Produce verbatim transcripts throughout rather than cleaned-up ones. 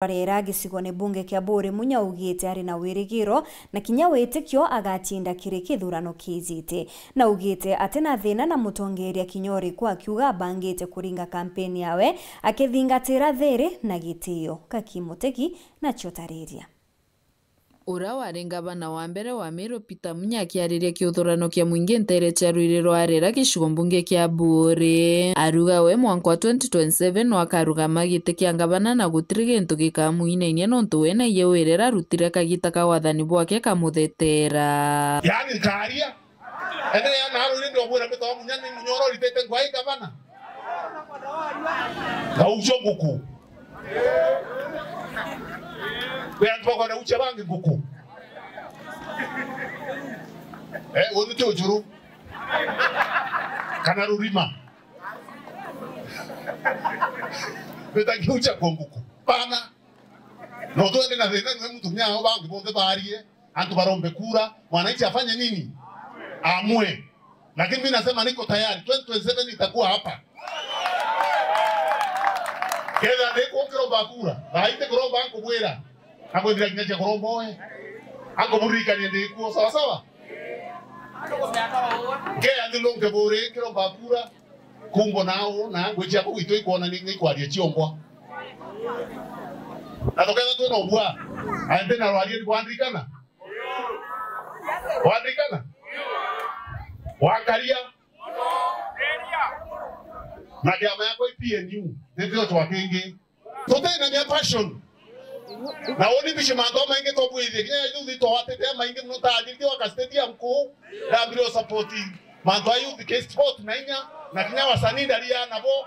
Rwariera gicigone bunge kia Buuri, Munya augite ari na wirigiro na kinya witikio agatinda kiri kithurano kiijite. Na augite ati na thina na mutongeria kinya uriku, akiuga abangite kuringa kampeni yawe akithingatira thiri na gitio. Gaki Mutegi nacio tariria. Uria wari ngavana wa mbere wa Meru, Peter Munya, akiariria kiuthurano kia mwingi nteere cia Ruiri rwa Rera, gicigo mbunge kia Buuri, aruga we mwanka wa twenty twenty-seven no akarugama giti kia ngavana na gutiri gintu gikamuinainia nontu we na ie wirira arutire kagita ka wathani bwake kamuthetera. Yaani nkaria. Endelea na Ruiri, ndio bwira Peter wa Munya ni Munya uria uritite ngwai ngavana. Ngaucio nguku. Kwi antu bakwenda gucia bangi nguku. Eh, uu ni ti ujuru. Kana rurima. Beta ngiucia kwa nguku. Bana. No twende na thina, niwe mutumia ao bangi bonthe barie. Antu barombe kura, mwananchi afanye nini? Amue. Lakini mimi nasema niko tayari, twenty twenty-seven itakuwa hapa. Ketha ndikuo kiromba kura, thaa iti kuromba ankubwira, akwithira kinya cia kuromba oe. Ankuburirikania ndikuo, sawa sawa? Kea nthilunke Buuri kiromba kura, kumbo nao, na ngwicia kuu itu ikwona ni, ni kwaria ciongwa. Na tuketha twina ubua, aende na rwaria ni bwandirikana? Wathikana? Wakaria? Na kiama yakwa i P N U, nitio twa kingi. Tutinagia passion. Na uni bici mantu maingi tobwithie, kinya ithuthi twatite maingi muno, tathirite waka stadium kuu, ndambire usapoti mantu a youth ki sport na inya, na kinya wasanii ndaria nabo.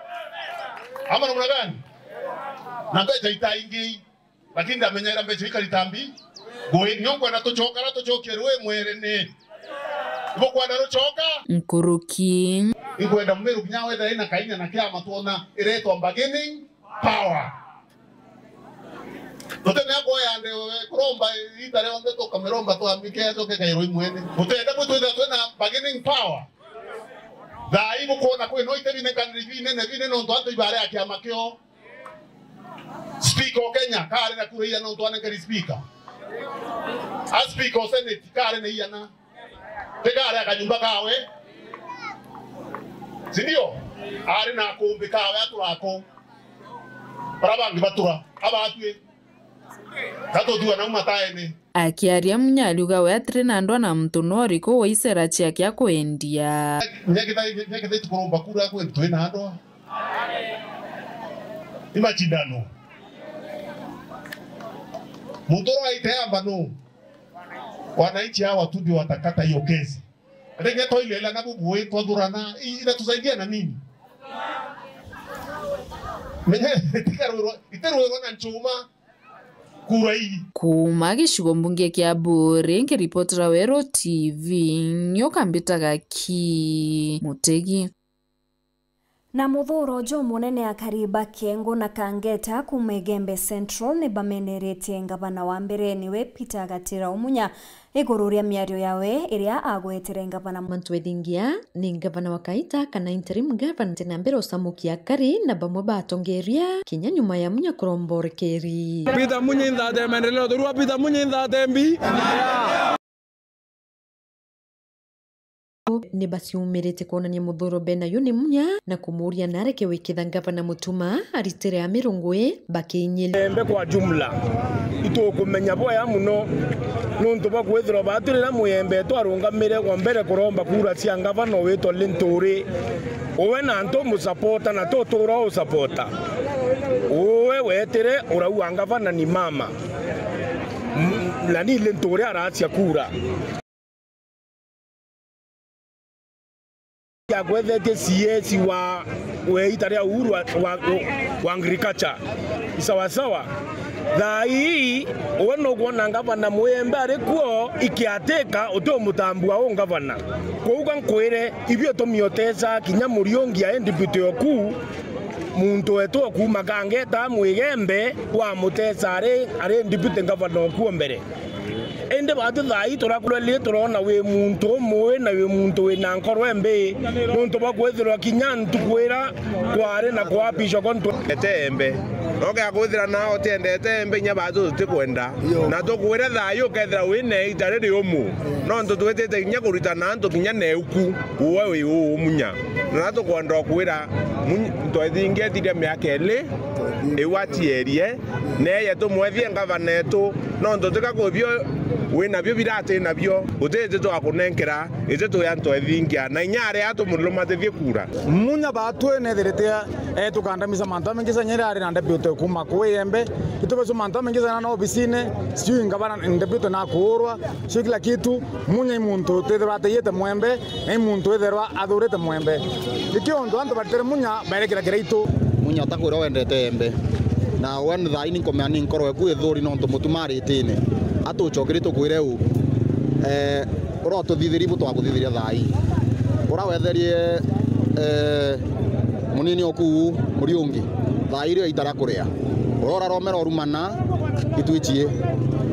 Ama namna gani? Na mbeca itaingi. Lakini ndamenyaira mbeca ikari ta mbi. Ngui, nio nkwenda tucoka ra tucokie rui mwerene. Ibukwenda rucoka? Nkuruki. Inkwenda Mumiru kinya wetha ina kainya na kiama twona iretwa bargaining power. Tutemea kuoya nde kuromba ita rionthe tukamiromba twambike acoke kairwa imwene. Tutenda kwi twitha twina bargaining power. Thaa ii bukwona kwi no ite binenkaniri binene binene nontu antu ibare ya kiama kio. Speaker o Kenya, kari na kura iana nontu anenkeri speaker? A speaker o Senate, kari na iana? Ti kari a kanyumba kawe? Si ndio? Ari na akumbi kawe aturako. Bara bangi batura, abatwi. Tatutua nau mataene. Akiaria Munya ariuga we atiri na ndwa na muntu no uriku wa icera ciake akwendia. Nyakitha, nyakitha tukuromba kura kwentu twina ndwa. Ni machindano. Muntu uraite amba no. Wananchi hawa tu ndio watakata hiyo kesi. Rege toilela na bubui twathurana, i-, inatusaidia na nini? Menya, itirwirwa, itirwirwa na nchuma. Kura ii. Kuuma gicigo mbunge kia Buuri, nkiripotera Weru T V, nyoka mbitaga ki Mutegi. Na muthuro jumunene, akari ba Kengo na Kangeta kuuma Igembe Central ni bameneretie ngavana wa mbere niwe Peter Gatira Umunya iguru ria miario yawe iria agwetere ngavana Mantwethingia ni ngavana wa kaita kana interim governor na mbere ucamukia akari na bamwe batongeria kinya nyuma ya Munya kuromba urekeri. Peter Munya inthaate maendeleo, thurua Peter Munya inthaate mbi. Ni baciumirite kwonania muthuro benayo ni Munya na kumuria nareke wikitha ngavana Mutuma aritire amirungwi bakinyiri. Embe kwa jumla, itukumenya bwega muno nuntu bwa kwithirwa baturira Muyembe twarungamire kwa mbere kuromba kura cia ngavana witwa Linturi. Uwe na antu musapota na tutura usapota. Uwe wetire urauga ngavana ni mama. M-, na ni Linturi aracia kura. Agwethetie C S wa, wa ita ria Uhuru wa, wa, wa agriculture. Sawa sawa. Thaa ii, uwe nukwona ngavana Muyembe ari kuo ikiatika uti umutambua u ngavana. Kwou ka nkwire, ibio tumioteca kinya Muriungi ari deputy oku, muntu wetu o kuuma Kangeta Mwigembe wa Mutesa ari, ari deputy ngavana okuo mbere. Indi batu thaa ii turakurwa ri turona wi muntu umui na wi muntu wina nkoro imbi, nuntu bwa kwithirwa kinya ntuku ira kwari na kuapishwa kwa ntu. Ete embe. No gea kwithira na utiendete embe, inya baatu tutikwenda. Yo. Na tukwira thayu ukethira wi na ita riri umu. Nontu twitite kinya kuritana antu kinya na euku, uwe wi uu munya. Na tukwenda ukwira, muny-, ntwethingi etiria miaka ili, iu atierie, neye tumwethie ngavana etu, nontu tika kwibio wi nabio bira ati nabio, utiti twakunenkera, iti twi antu ethingia, na inya aria tumulumatithie kura. Munya baatu nethirite etukandamisa mantu jamaingi, sa inya riria ari na deputy kuuma kuu Iembe, itubecua mantu jamaingi sana na obisine, sijui ngavana deputy na kuurwa, sijui kila kitu. Munya i muntu utithirwa ateyite mwembe, na i muntu withirwa athurite mwembe. Nikio untu antu baritire Munya baerekera kiraitu. Munya utakwira wendete Iembe, na we ni thaini nkomea ni nkoro eku ithuri nontu mutuma aritine. Atucokeri tukwire u, eh, uria ututhithirie ibu twakuthithiria thaai. Uria wetherie, eh, munini oku Muriungi, thaai rio ita ria kuria. Uria uraromera urumana, itwichie.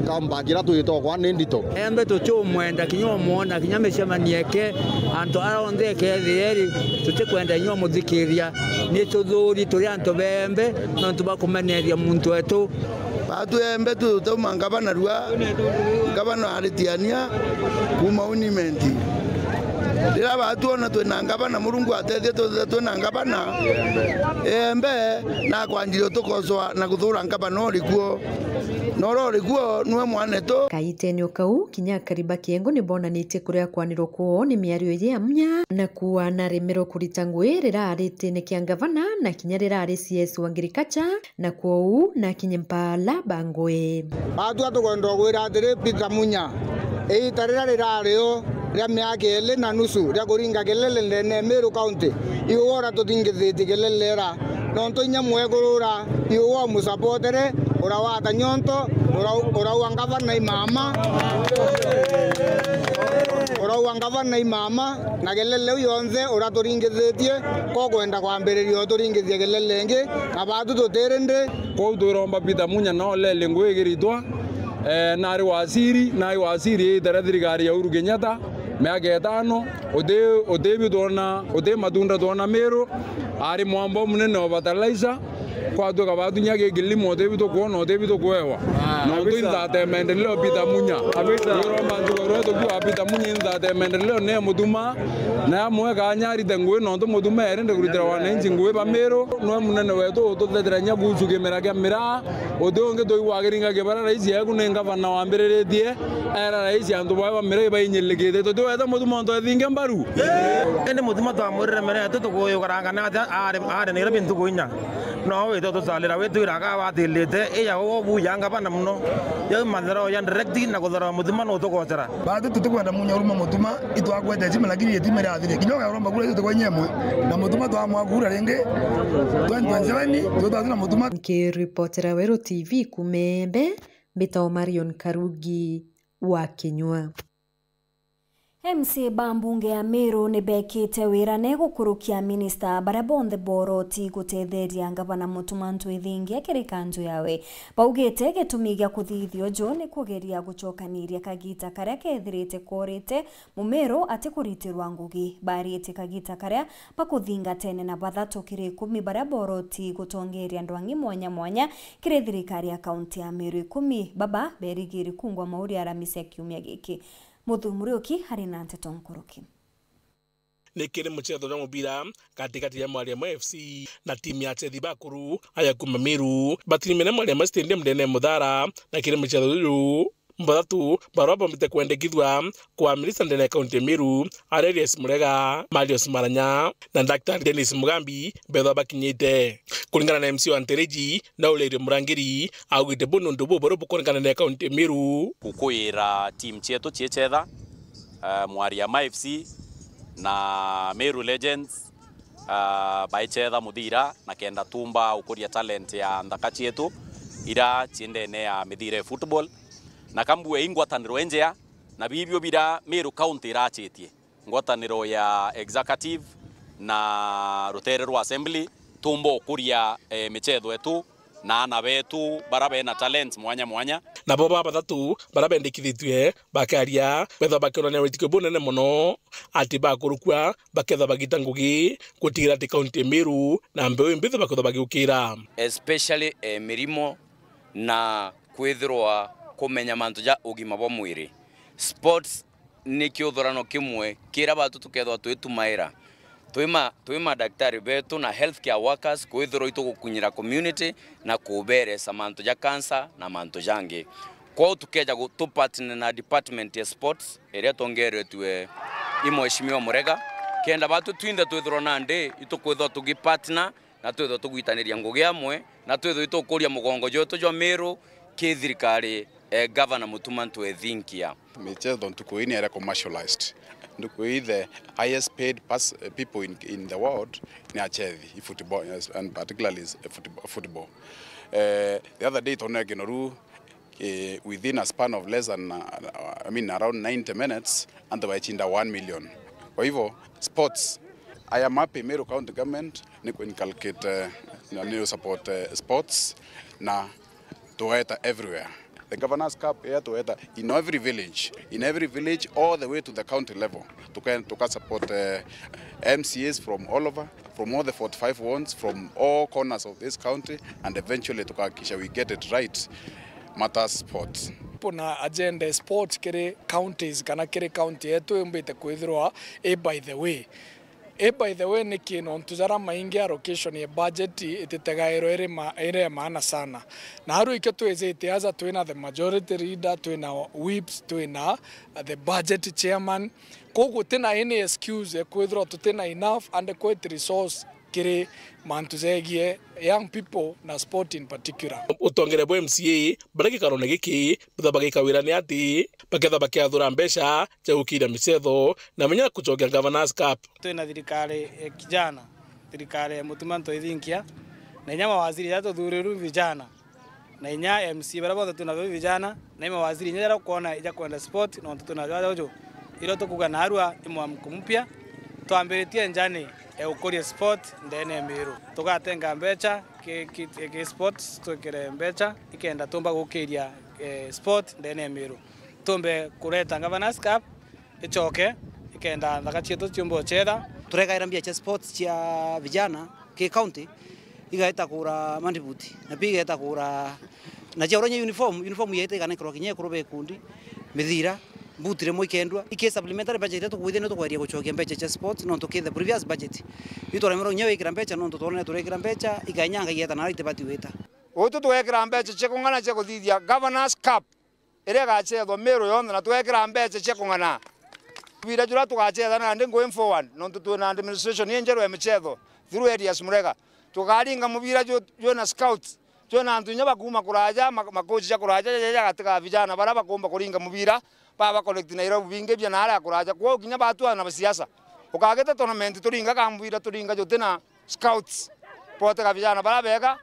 Comeback iria twitokwa ni ndito. Iembe tuchumwenda kinya umwona, kinya micemanio eke, antu aria onthe ekethia eri, tutikwenda kinya umuthikiria. Ni tuthuri turi antu ba Iembe, nontu bwa kumeneria muntu wetu. Baatu Iembe tutauma ngavana rua, ngavana aritiania kuuma Unimenti. Riria baatu ona twina ngavana, Murungu atethie twithirwe twina ngavana Iembe, na akwanjirie utukosoa na kuthura ngavana uri kuo. Na uria uri kuo niwe mwanetu. Kaitene o kau, kinya akari ba Kiengo ni bonanitie kuria kwanirwa kwoo ni miario iji ya Munya, na kuuga naremerwe kurita ngugi riria ari itine kia ngavana, na kinya riria ari C S wa agriculture, na kwou nakinye mpaala ba ngugi. Baatu atukwenda kwira atiri, Peter Munya, iita riria rirario ria miaka iiri na nusu ria kuringa kelele ndene ya Meru County, iwe uratuthingithitie kelele ira, nontu inya mwekuru ura, iwe wamusapotere, urawata nyonto, ura-, urauga ngavana i mama, urauga ngavana i mama, na kelele iu yonthe uraturingithitie, ko kwenda kwambiriria uturingithia kelele ingi, na baatu tutiri ndi. Kwou twiromba Peter Munya na olele ngugi igiritwa, eh, nari waziri, nari waziri iita ria thirikari ya Uhuru Kenyatta, miaka itano, uti, uti biu twona, uti matunda twona Meru, ari mwamba umunene wa fertilizer, kwatuika baatu nya gi kilimo, uti biu tukwona, uti biu tukwewa. Ah, nontu kabisa. Inthate maendeleo Peter Munya. Kabisa. Twiromba ntugo rwetu kiwa Peter Munya inthate maendeleo ne mutuma, na amwe kanya arite ngugi nontu mutuma erende kuritira wananchi ngugi ba Meru, nwe munene wetu ututhetera nya kuhusu kimera kia miraa, uti ungi tuigwa akiringa kibara raisi eku ni ngavana wambiriritie, era raisi antu bawe ba miraa ibainyirikite. Tutiwete mutuma untu ethinge mbaru. Indi mutuma twamwirire miraa yetu tukuukaranga na atia ari, ari Nairobi ntuku inya. No wite utusalira witwira aka watilite, iya ubu ya ngavana muno. Yau mathero ya direct na kuthora mutuma nutukocera. Baatu tutikwenda Munya uruma mutuma, itwakwete tima lakini itima riathire. Kinya ukaromba kura itwe tukwa inya imwe. Na mutuma twamwa kura ringi twenty twenty-seven, tutatu na mutuma. Nkiripotera Weru T V kuuma Iembe, mbitagwa Marion Karugi wa Kinyua. M C A ba mbunge ya Meru ni bekite wira ne gukurukia minista baria bonthe boroti gutetheria ngavana Mutuma Ntwithingia kiri kanju yawe. Baugite gitumi gia kuthithia uju ni kugeria gucokaniria kagita karia kethirite korite Mumeru atikuritirwa ngugi. Baritie kagita karia bakuthinga tene na bathatu kiri ikumi baria boroti gutongeria ndwang'i mwanya mwanya kiri thirikari ya kaunti ya Meru. Ikumi baba berigiri kungwa mauri Aramisi ya kiumia giki. Muthuuri Muriuki ari na nteto nkuruki. Ni kiri mucetho jwa mubira gatigati ya Mwariama F C na timu ya achethi bakuru aya kuma Meru, batirimene Mwariama Stadium ndene ya Muthara, na kiri mucetho juju, bathatu barua bombite kwendekithua kwa minista ndene ya kaunti ya Meru, Aurelius Murega, Marius Maranya na Daktari Dennis Mugambi bethwa bakinyite. Kuringana na M C A wa Ntereji, Naulerio Murangiri, augite bu ni undu bubu buria bukuringana na kaunti ya Meru. Gukuira timu cietu ciecetha, eh, Mwariama F C na Meru Legends, ah, baicetha muthira na kenda tumba gukuria talent ya nthaka cietu ira ci ndene ya mithira ya football. Na kambue i ngwataniro injea, na bibio bira Meru County irachitie, ngwataniro ya executive na rutere rwa assembly, tumba gukuria, eh, michetho yetu na aana betu bara bena talents mwanya mwanya. Nabo baa bathatu bara bendekithitue bakaria, bethwa bakionania witikio bunene mono ati bakurukua bakethwa bagita ngugi gutigira ati kaunti ya Meru na mbeu imbithi bakethwa bagiukira. Especially, eh, mirimo na kwithirwa kumenya mantu ja ugima bwa mwiri. Sports ni kiuthurano kimwe kira batu tukethwa twitumaira twi ma, twi madaktari betu na healthcare workers kwithirwa itugukunyira community na kubeeresa mantu ja cancer na mantu jangi. Kwou tukeja gu-, tupartner na department ya sports iria twongeretue i Mheshimiwa Murega, kenda batu twinthe twithirwa nandi itukwithwa tugipartner na twithwe tugwitaniria ngugi amwe, na twithwe itukuria mugongo jwetu jwa Meru ki thirikari, eh, Governor Mutuma Ntwethinkia. Michezo ntuku ii ni area commercialized. Ntuku ii the highest paid pers-, people in, in the world ni achethi, i football, yes, and particularly is, eh, football, football. Eh, the other day twonere Kinoru, eh, within a span of less than, uh, I mean, around ninety minutes, antu baichinda one million. Kwa hivyo, sports, I am happy Meru County Government ni ku inculcate, eh, na ni support, eh, sports na tuweta everywhere. The Governor's Cup ya tuweta in every village, in every village all the way to the county level. Tuka, tuka support, eh, M C As from all over, from all the forty-five wards, from all corners of this county, and eventually tukahakikisha we get it right, matters sports. Tuna agenda ya sports kiri counties kana kiri county yetu yumbite kwithirwa i by the way. I by the way niki? Nontu jara maingi allocation ya budget ititegairwa iri ma-, iri ya maana sana. Na aru ikio twizite aja twina the majority leader, twina whips, twina the budget chairman. Kou gutina any excuse ya kwithirwa tutina enough adequate resource kiri mantu jegie young people na sport in particular. Utongere bwa M C A baria gikarone giki butha bagika wira ni ati baketha bakiathura mbeca cia gukiria micetho na menya kucokia Governor's Cup. Twina thirikari ya kijana, thirikari ya Mutuma Ntwethinkia, na inya mawaziri jaria tuthurirwe vijana. Na inya M C A baria bonthe twinabo vijana, na i mawaziri inya jaria ukwona ijakwenda sport, nontu twina jwaja uju. Irio tukuga narua i mwamko mpya, twambiritie njani ya gukuria sport ndene ya Meru. Tugatenga mbeca ki, ki, ki sports, twikire mbeca ikenda tumba gukiria, eh, sport ndene ya Meru. Tumbe kureta Governor's Cup, icoke, ikenda nthaka cietu ciumbe ucetha. Turegaira mbia cia sports cia vijana ki county, igaeta kugura mandibuti, na pia igaeta kugura na cia uria nya uniform, uniform yaita iganekirwa kinya ikuru ba ikundi, mithira, mbuti rimwe ikendua. Iki supplementary budget iria tukwithia ni tukweria gucokia mbeca cia sports, nontu ki the previous budget itwaremerwe kinya wikira mbeca, nontu twonere turekira mbeca, ikainyanga igeta na itibati wita. Utu twekira mbeca cia kung'ana cia kuthithia Governor's Cup iria igacethwa Meru yonthe, na twekira mbeca cia kung'ana. Mubira juria tugacetha nandi going forward, nontu twina administration injeru ya micetho through Elias Murega. Tukaringa mubira ju-, jwina scouts, jwina antu inya bakuma kuraja, ma-, makochi ja kuraja, ja, ja, ja gati ga vijana baria bakumba kuringa mubira, baba collect Nairobi bingi bia na aria kuraja. Kwou kinya batwana na basiasa, ukagite tournament turinga ka mubira turinga jutina scouts, botega vijana baria bega,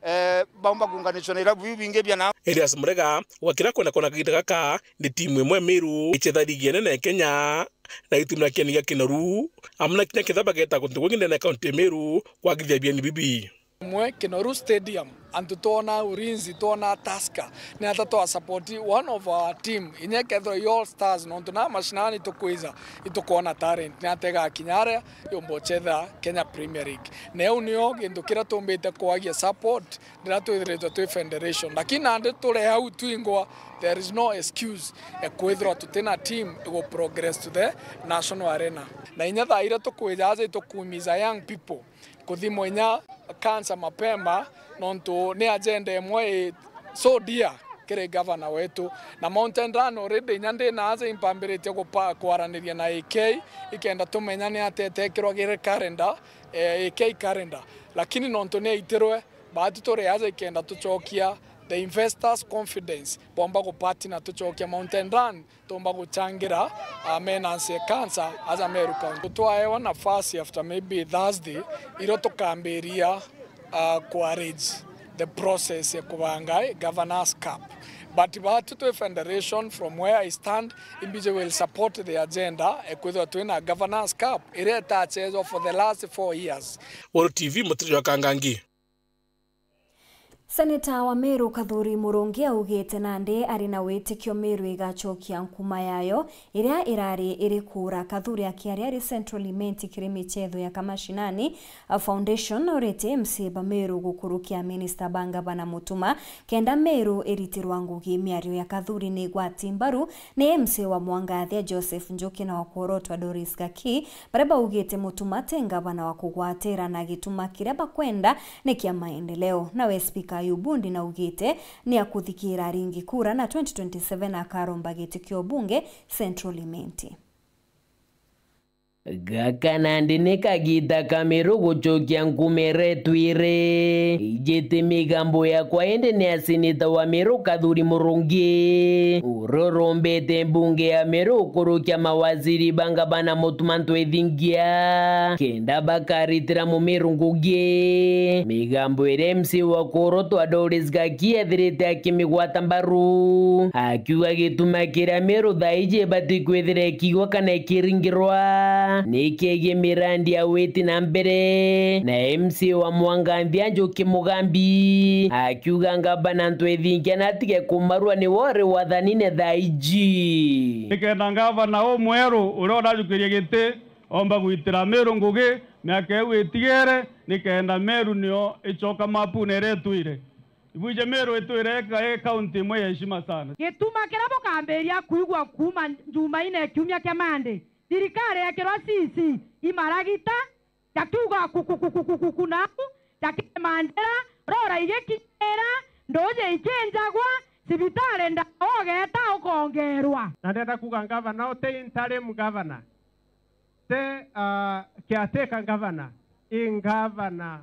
eh, baumba kuunganishwa na irabu biu bingi bia nao. Elias Murega, ugakira kwenda kwona kagita gaka ni timu imwe Meru icetha ligi ya nene ya Kenya na itumira kieni gia Kinoru, amwe na kinya ketha bageta kuntu gwingi ndene ya kaunti ya Meru kwagithia bieni bibi. Imwe Kinoru Stadium, antu twona Ulinzi, twona Tusker, ni ata twa support one of our team, inya kethirwa i All Stars, nontu na mashinani tukwiza, itukwona talent, ni ata igakinya aria yumba uchetha Kenya Premier League. Na iu nio gintu kiria tumbite kwagia support, riria twithiritwe twi federation. Lakini nandi turi au twingwa, there is no excuse ya kwithirwa tutina team igu progress to the national arena. Na inya thaa iria tukwija aja itukumiza young people, kuthimwa inya cancer mapema, nontu ni agenda imwe i so dear kiri governor wetu. Na Mountain Run already inya ndi na aja impambiritie gupa-, kwaraniria na A K, ikenda tumenya ni atia itekirwa giri calendar, eh, A K calendar. Lakini nontu ni aitirwe, baati turi aja ikenda tucokia the investors confidence, bomba gupartner tucokia Mountain Run, tumba guchangira, ah, menansi ya cancer aja Meru County. Twaewa nafasi after maybe Thursday, irio tukambiria, ah, ku arrange the process ya kubanga, eh, Governor's Cup. But baatu twi federation, from where I stand, imbiji will support the agenda, eh, kwithirwa twina Governor's Cup, iria itachezwa for the last four years. Woro T V, Mutiri wa Kangangi. Seneta wa Meru Kathuri Murungi augite nandi ari na witikio Meru igacokia nkuma yayo iria irari iri kuura. Kathuri akiaria ari Central Imenti kiri michetho ya Kamashinani Foundation, orete M C A ba Meru gukurukia minista ba ngavana Mutuma kenda Meru iritirwa ngugi. Miario ya Kathuri ni igwati mbaru ni M C A wa Mwangathia Joseph Njuki na wa Kuorotwa Doris Gaki, baria baugite Mutuma ti ngavana wa kugwatira na gituma kiria bakwenda ni kia maendeleo. Nawe Spika Ayubu Ndi naugite ni akuthikira aringi kura na twenty twenty-seven akaromba giti kia ubunge Central Imenti. Gaka nandi ni kagiita ka Meru gucokia nkuma iria itwire. Ijite migambo yakwa indi ni ya seneta wa Meru Kathuri Murungi, uria urombete mbunge ya Meru gukurukia mawaziri ba ngavana Mutuma Ntwethingia kenda bakaritira Mumeru ngugi. Migambo iria M C A wa Kuorotwa Doris Gaki ethirite akimigwata mbaru, akiuga gituma kiria Meru thaa iji ibati kwithira ikiigwa kana ikiringirwa ni kiegie mirandi ya witi na mbere, na M C A wa Mwanganthia Njuki Mugambi akiuga ngavana Ntwethingia natige kumarua niwe uri wathanine thaa iji. Nikenda ngavana umweru uria urajukirie giti omba gwitira Meru ngugi miaka iu itigere, nikenda Meru nio icoka mapune iria itwire. Ibwije Meru itwire ika-, i kaunti imwe ya heshima sana. Gituma kiria bukambiria kwigua kuuma Njumaine kiumia kia Mande, thirikari yekirwa C C, imaragita, jakiuga kukukukukuku nau, jakirema njira, rora igikinyira, nduuji ikinjagwa, cibitari ndawa ugeeta ukongerwa. Na ndenda kuuga ngavana uti interim governor. Te, ah, caretaker governor, i ngavana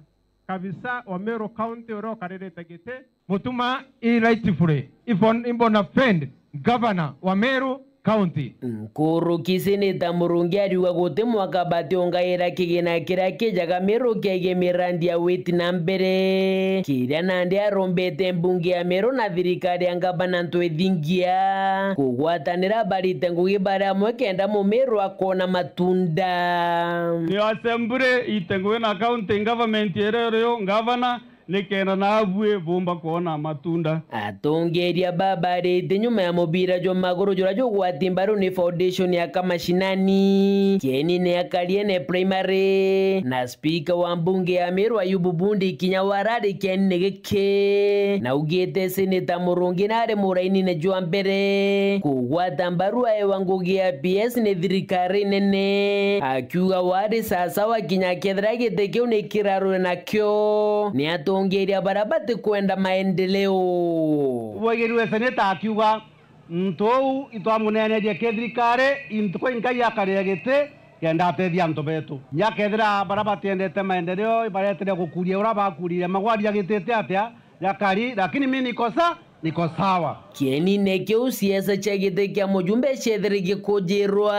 kabisa wa Meru County uria ukaririte giti. Mutuma i rightfully, i bon-, i bona fide governor wa Meru County. Nkuruki Seneta Murungi ariuga guti mwaka bationgaira kigina kiria kijaga Meru kiegie mirandi ya witi na mbere, kiria nandi arombete mbunge ya Meru na thirikari ya ngavana Ntwethingia kugwatanira barite ngugi bari amwe kenda Mumeru akona matunda. Ni assembly ite ngugi na county government iria iriyo ngavana, nikenda naabui bumba kwona matunda. Atongeria babarite nyuma ya mubira jwa maguru juria jugwati mbaru ni foundation ya Kamashinani, Kieni ni ya Kariene Primary, na Spika wa mbunge ya Meru Ayubu Bundi kinya warari kienine giki, na augite Seneta Murungi nari murainine jwa mbere kugwata mbaru aewa ngugi ya P S ni thirikari nene, akiuga wari sasawa kinya kethira giti kiu ni kirarwe nakio ni atongeria baria batikwenda maendeleo. Bwaigirue Seneta akiuga, muntu uu itwamunenerie ki thirikari, intuku inkai akarire giti, kenda atethia antu betu. Nya kethira baria batiendete maendeleo ibaretere gukuria uria bakuririe magwari agitite atia, jakari, lakini mi niko sa-, niko sawa. Kienine kiu, ciesa cia giti kia mujumbe ciethire gikujirwa,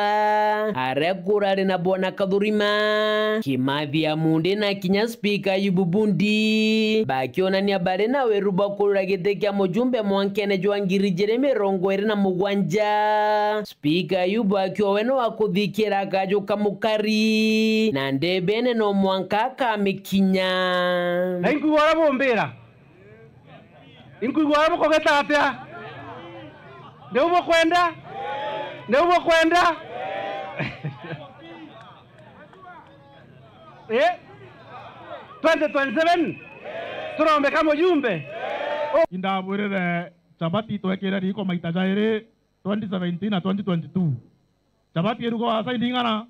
aria kurari na Bwana Kathurima, Kimathi Amundi na kinya Spika Ayubu Bundi, bakionania bari na wiru bwa kurira giti kia mujumbe mwankene jwa ngiri ijiri mirongo iri na mugwanja. Spika Ayubu akiuga we no akuthikira akajuka mukari, na ndebene no mwanka akamikinya. Na inkwigua uria bumbira. Inkwigua uria bukugita atia? Niu bukwenda? Niu bukwenda? Eh? Twenty twenty-seven? Turombeka mujumbe? Indabwirire chabati twekire riko maita jairi, twenty seventeen na twenty twenty-two. Chabati irugwa saindi ing'ana?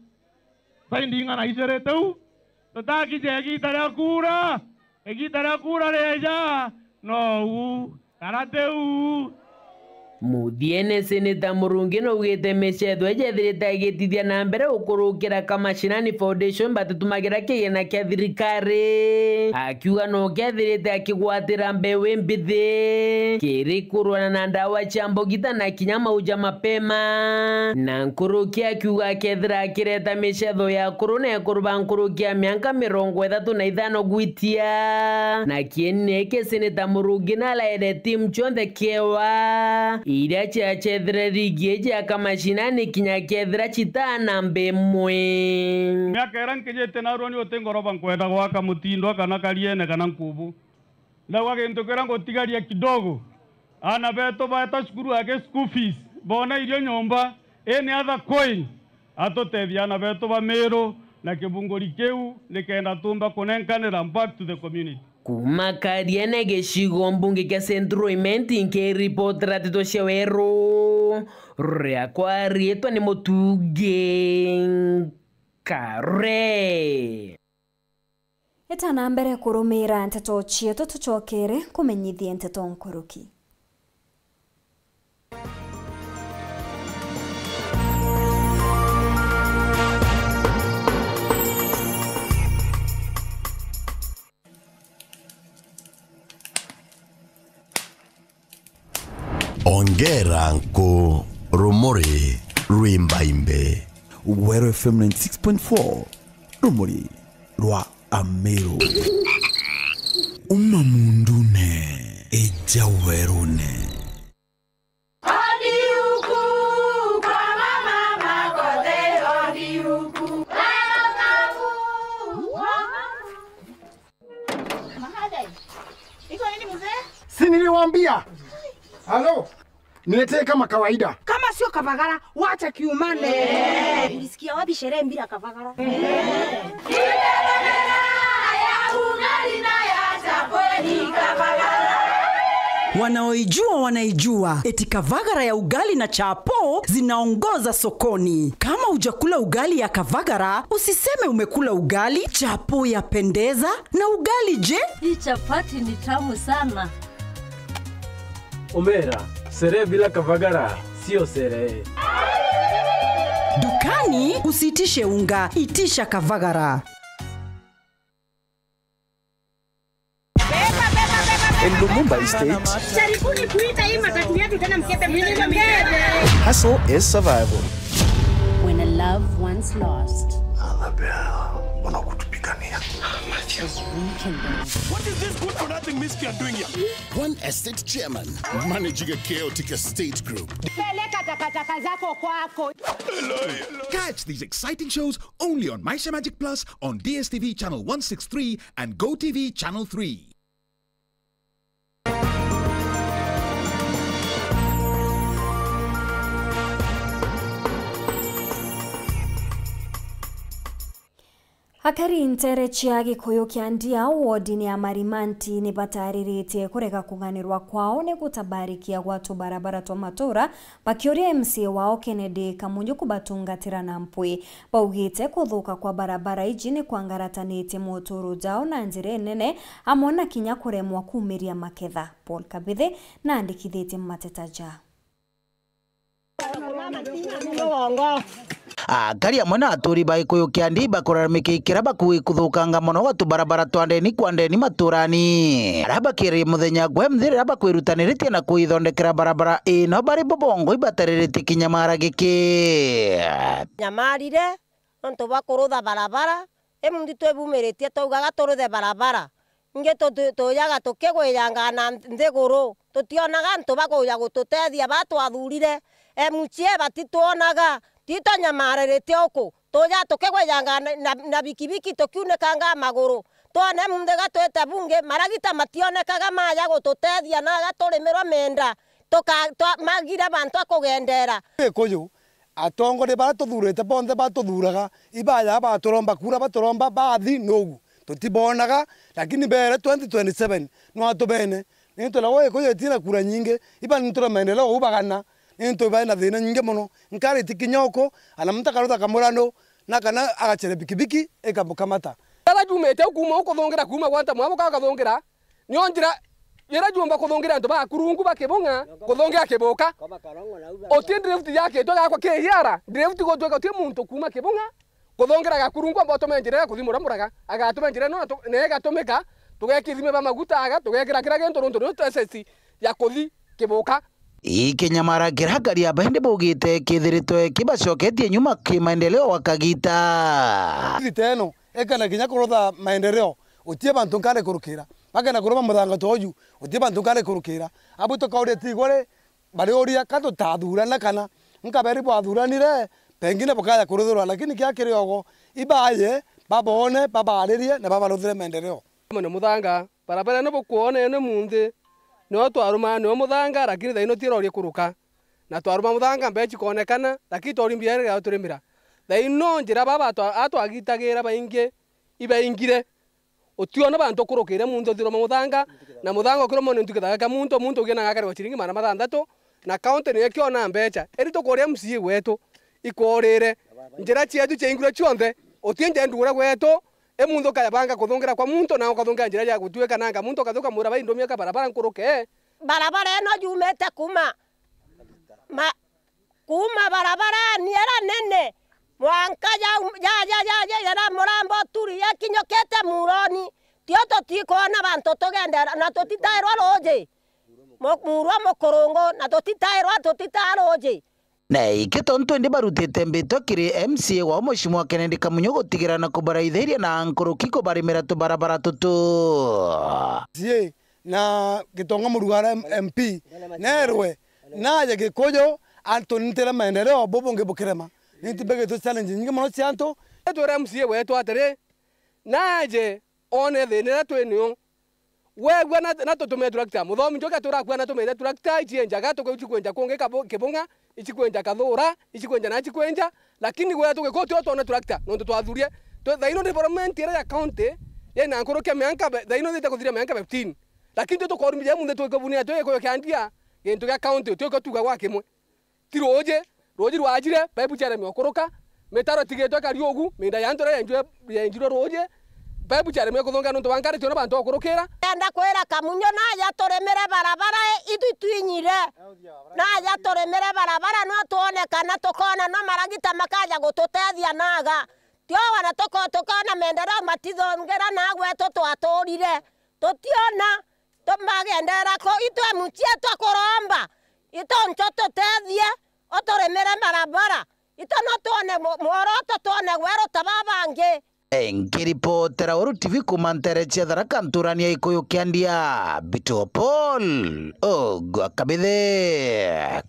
Saindi ing'ana ijiri tiu? Tutakije igiita ria kuura. Igiita ria kuura rieja, nou kana tiu? Muthiene, Seneta Murungi naugite micetho iji ethirite agitithia na mbere gukurukira Kamashinani Foundation batitumagira kigina kia thirikari, akiuga no kethirite akigwatira mbeu imbithi kiri kurwana na ndawa cia mbugita na kinya mauja mapema. Na nkuruki akiuga akethira akireta micetho ya akuru na ekuru ba nkuruki ya mianka mirongo ithatu na ithano gwitia. Na kienine giki, Seneta Murungi naraere timu cionthe kiewa iria ciacethire ligi iji ya Kamashinani kinya kethira citaa namba imwe. Miaka iria nkijite narua ni uti ngoroba nkwenda gwaka Mutindwa kana Kariene kana Nkubu. Na gwa gintu kiria ngutigaria kidogo, aana betu baeta cukuru aki school fees, boona irio nyomba, any other coin, atutethie aana betu ba Meru na kibunguri kiu, nikenda tumba kunenkanira back to the community. Kuuma Kariene gicigo mbunge kia Central Imenti, nkiripotera nteto cia weru, riakwa riitwa ni Mutungi Nkare. Eta na mbere kurumira nteto cietu, tucokere kumenyithia nteto nkuruki. Ongera nku, rumuri rwimbaimbe. Weru F M ninety six point four, rumuri rwa Ameru. Uma mundune, ija werune. Si niliwaambia? Halo? Niletee kama kawaida. Kama sio kavagara, wacha kiumane. Ulisikia wapi sherehe bila kavagara? Wanaoijua wanaijua, eti kavagara ya ugali na chapo zinaongoza sokoni. Kama hujakula ugali ya kavagara, usiseme umekula ugali. Chapo yapendeza, na ugali je? Hii chapati ni tamu sana. Omera, sherehe bila kavagara sio sherehe. Dukani usiitishe unga, itisha kavagara. In Lumumba Estate, jaribuni kuita hii matatu yetu tena, mkebe mkebe. Hustle is survival. When a love once lost. Annabel, mbona kutupigania? Is rekindled. What is this good for nothing miscreant doing here? One estate chairman managing a chaotic estate group. Peleka takataka zako kwako. Catch these exciting shows only on Maisha Magic Plus on D S T V channel one six three and Go T V channel three. Akari nteere cia Gikuyu kia Ndia, wodini ya Marimanti, ni batariritie kurega kung'anirwa kwao ni gutabarikia gwa tubarabara twa matura, bakiuria M C A wao Kennedy Kamunyu kubatungatira na mpwi. Baugite kuthuka kwa barabara iji ni kwangaratanitie muturo jao na njira inene, amwe na kinya kuremwa kumiria maketha. Paul Kabithi naandikithitie mateta ja. Akari amwe na aturi ba Gikuyu kia Ndia ibakuraramikia ikira bakugi kuthukanga mono gwa tubarabara twa ndeni kwa ndeni maturani. Aria bakiririe muthenya gwe mthi riria bakwirutaniritie na kuithondekera barabara ino bari bobongo ibatariritie kinyamara giki. Nyamarire nontu bwa kurutha barabara, imunthi twibumiritie twaugaga turuthe barabara. Ingi tu-, tu-, tujaga tukigwijanga na nthiguru, tutionaga antu bakuja gututethia ba twathurire. M C A batitwonaga, titonyamaririte uku, tujaga tukigwijanga na, na, na bikibiki tukiunikanga maguru. Twone munthi gatwite bungi, maragita mationekaga maja gututethia na gaturimirwa menda, tuka-, twa-, magire bantu a kugendera. Gikuyu, atongoria baria tuthurite bonthe batuthuraga, ibaja baturomba kura, baturomba bathi nugu. Tutibonaga, lakini mbere twenty twenty-seven no atubene. Nintu na we Gikuyu itina kura nyingi, iba nintura maendeleo uu bagana, nintu ibae na thina nyingi mono. Nkari ti kinya uku, ana muntu akarutha kamurano, na kana agacere bikibiki ikamukamata. Bara jumite u kuuma u kuthungira kuuma gwanta mwabuka ukathungira, nio njira ira jumba kuthungira antu ba kurungu ba kibung'a, kuthungira kibuka. Uti drift yakitwe gakwa kihiara, drift gutwika uti muntu kuuma kibung'a, kuthungira gakurungu amba utume njira ya kuthi muramuraga, agatume njira ino atu-, na igatumika, tugekithime ba maguta aga, tugekira kira gintu nuntu nio S S ya kuthi kibuka. Ikinyamara kiria akari a Baindi baugite kithiritwe kibacoketie nyuma kimaendeleo gwa kagita. Thite ino, ekana kinya kurutha maendeleo, utie bantu nkari kurukira. Bakenda kuruma muthanga toju, utie bantu nkari kurukira. Abu tukauria tigore, bariuria ka tutathurana kana nkaberi bwathuranire, pengine bukaja kuruthirwa, lakini kia kiriogo, ibaye, babone, babaririe, na babaruthire maendeleo. Mone muthanga, barabara ino bukwona ino munthi, nio twaruma, nio muthanga, lakini thaino tirorie kuruka. Na twaruma muthanga, mbeca ikonekana, lakini tori mbia iria turimira. Thaino njira baba atwa-, atwagitagira baingi, ibaingire. Utiona bantu kurukire munthi uthiruma muthanga, na muthanga ukiruma ni ntuki thaka kia muntu, muntu ugienanga akarigwa ciringi magana mathantatu, na county niyo ikiona mbeca. Eri tukuria M C A wetu, ikorire. Njira cietu ciaingirwe cionthe, uti nja ndugure gwetu, i muntu ukayabanga kuthungira kwa muntu, na ukathungira njira ya gutuika nanga muntu ukathuka mura bai ndumia ka barabara nkuruke. Barabara ino yumite kuma ma-, kuma barabarani ira nene, mwanka ya, ya, ya, ya, ya, ya Murambo Turi yakinyukite muroni, tio tutikwona bantu tugendera, na tutitairwa ruuji. Mu-, murwa mukurungu, na tutitairwa, tutitaa ruuji. Na iki tontu indi barutite mbitwa kiri M C A wao Mheshimiwa Kennedy Kamunyu gutigira na kubaraithiria na nkuruki kubarimira tubarabara tutu. M C A na Gitonga Murugara M-, M P, nerwe, naje Gikuyu, antu nintire maendeleo, bu bungi bukirema. Nintu mbigitwe challenge nyingi mono cia antu. Twira M C A wetu atiri, naje one thina iria twi nio. Wegua na, na tutumire tractor. Muthomi Njoki atura akua na tumite tractor, ici enjaga, tuku-, ici kwenja kungi kabu-, Kibung'a, ici kwenja Kathura, ici kwenja na ici kwenja, lakini gwetu Gikuyu tio twona tractor, nontu twathurie. Twe-, thaino development iria ya county, yina nkuruki ya mianka be-, thaino thite kuthiria mianka fifteen. Lakini twi tukorumithia munthe twikubunira twi Gikuyu kia ndia, gintu gia county, twi kutuga gwa kimwe. Ti ruuji, ruuji rwajire, paipu ciaremia gukuruka, mitaro itigitwe ikari ugu, miinda ya antu iria yenjirwe, yenjirwe ruuji, paipu ciaremia kuthunga nontu bwa nkari tiona bantu bakurukira. Ndenda kwira Kamunyu naja turimire barabara i-, itwi twinyire. Naja turimire barabara no twone kana tukona no maragita makaja gututethia naga. Tio wana tuko-, tukona maendeleo matithungira na gwetu twaturire. Tutiona. Tumagendera ku, itwe mucii twakuromba, itoncho tutethie, uturimire barabara, ito no twone mu-, mworoto, twone gweru ta babangi. Nkiripotera Weru T V kuma ntere cia Tharaka nturani ya Ikuyu kia Ndia, Bito Paul Ogwa Kabithe.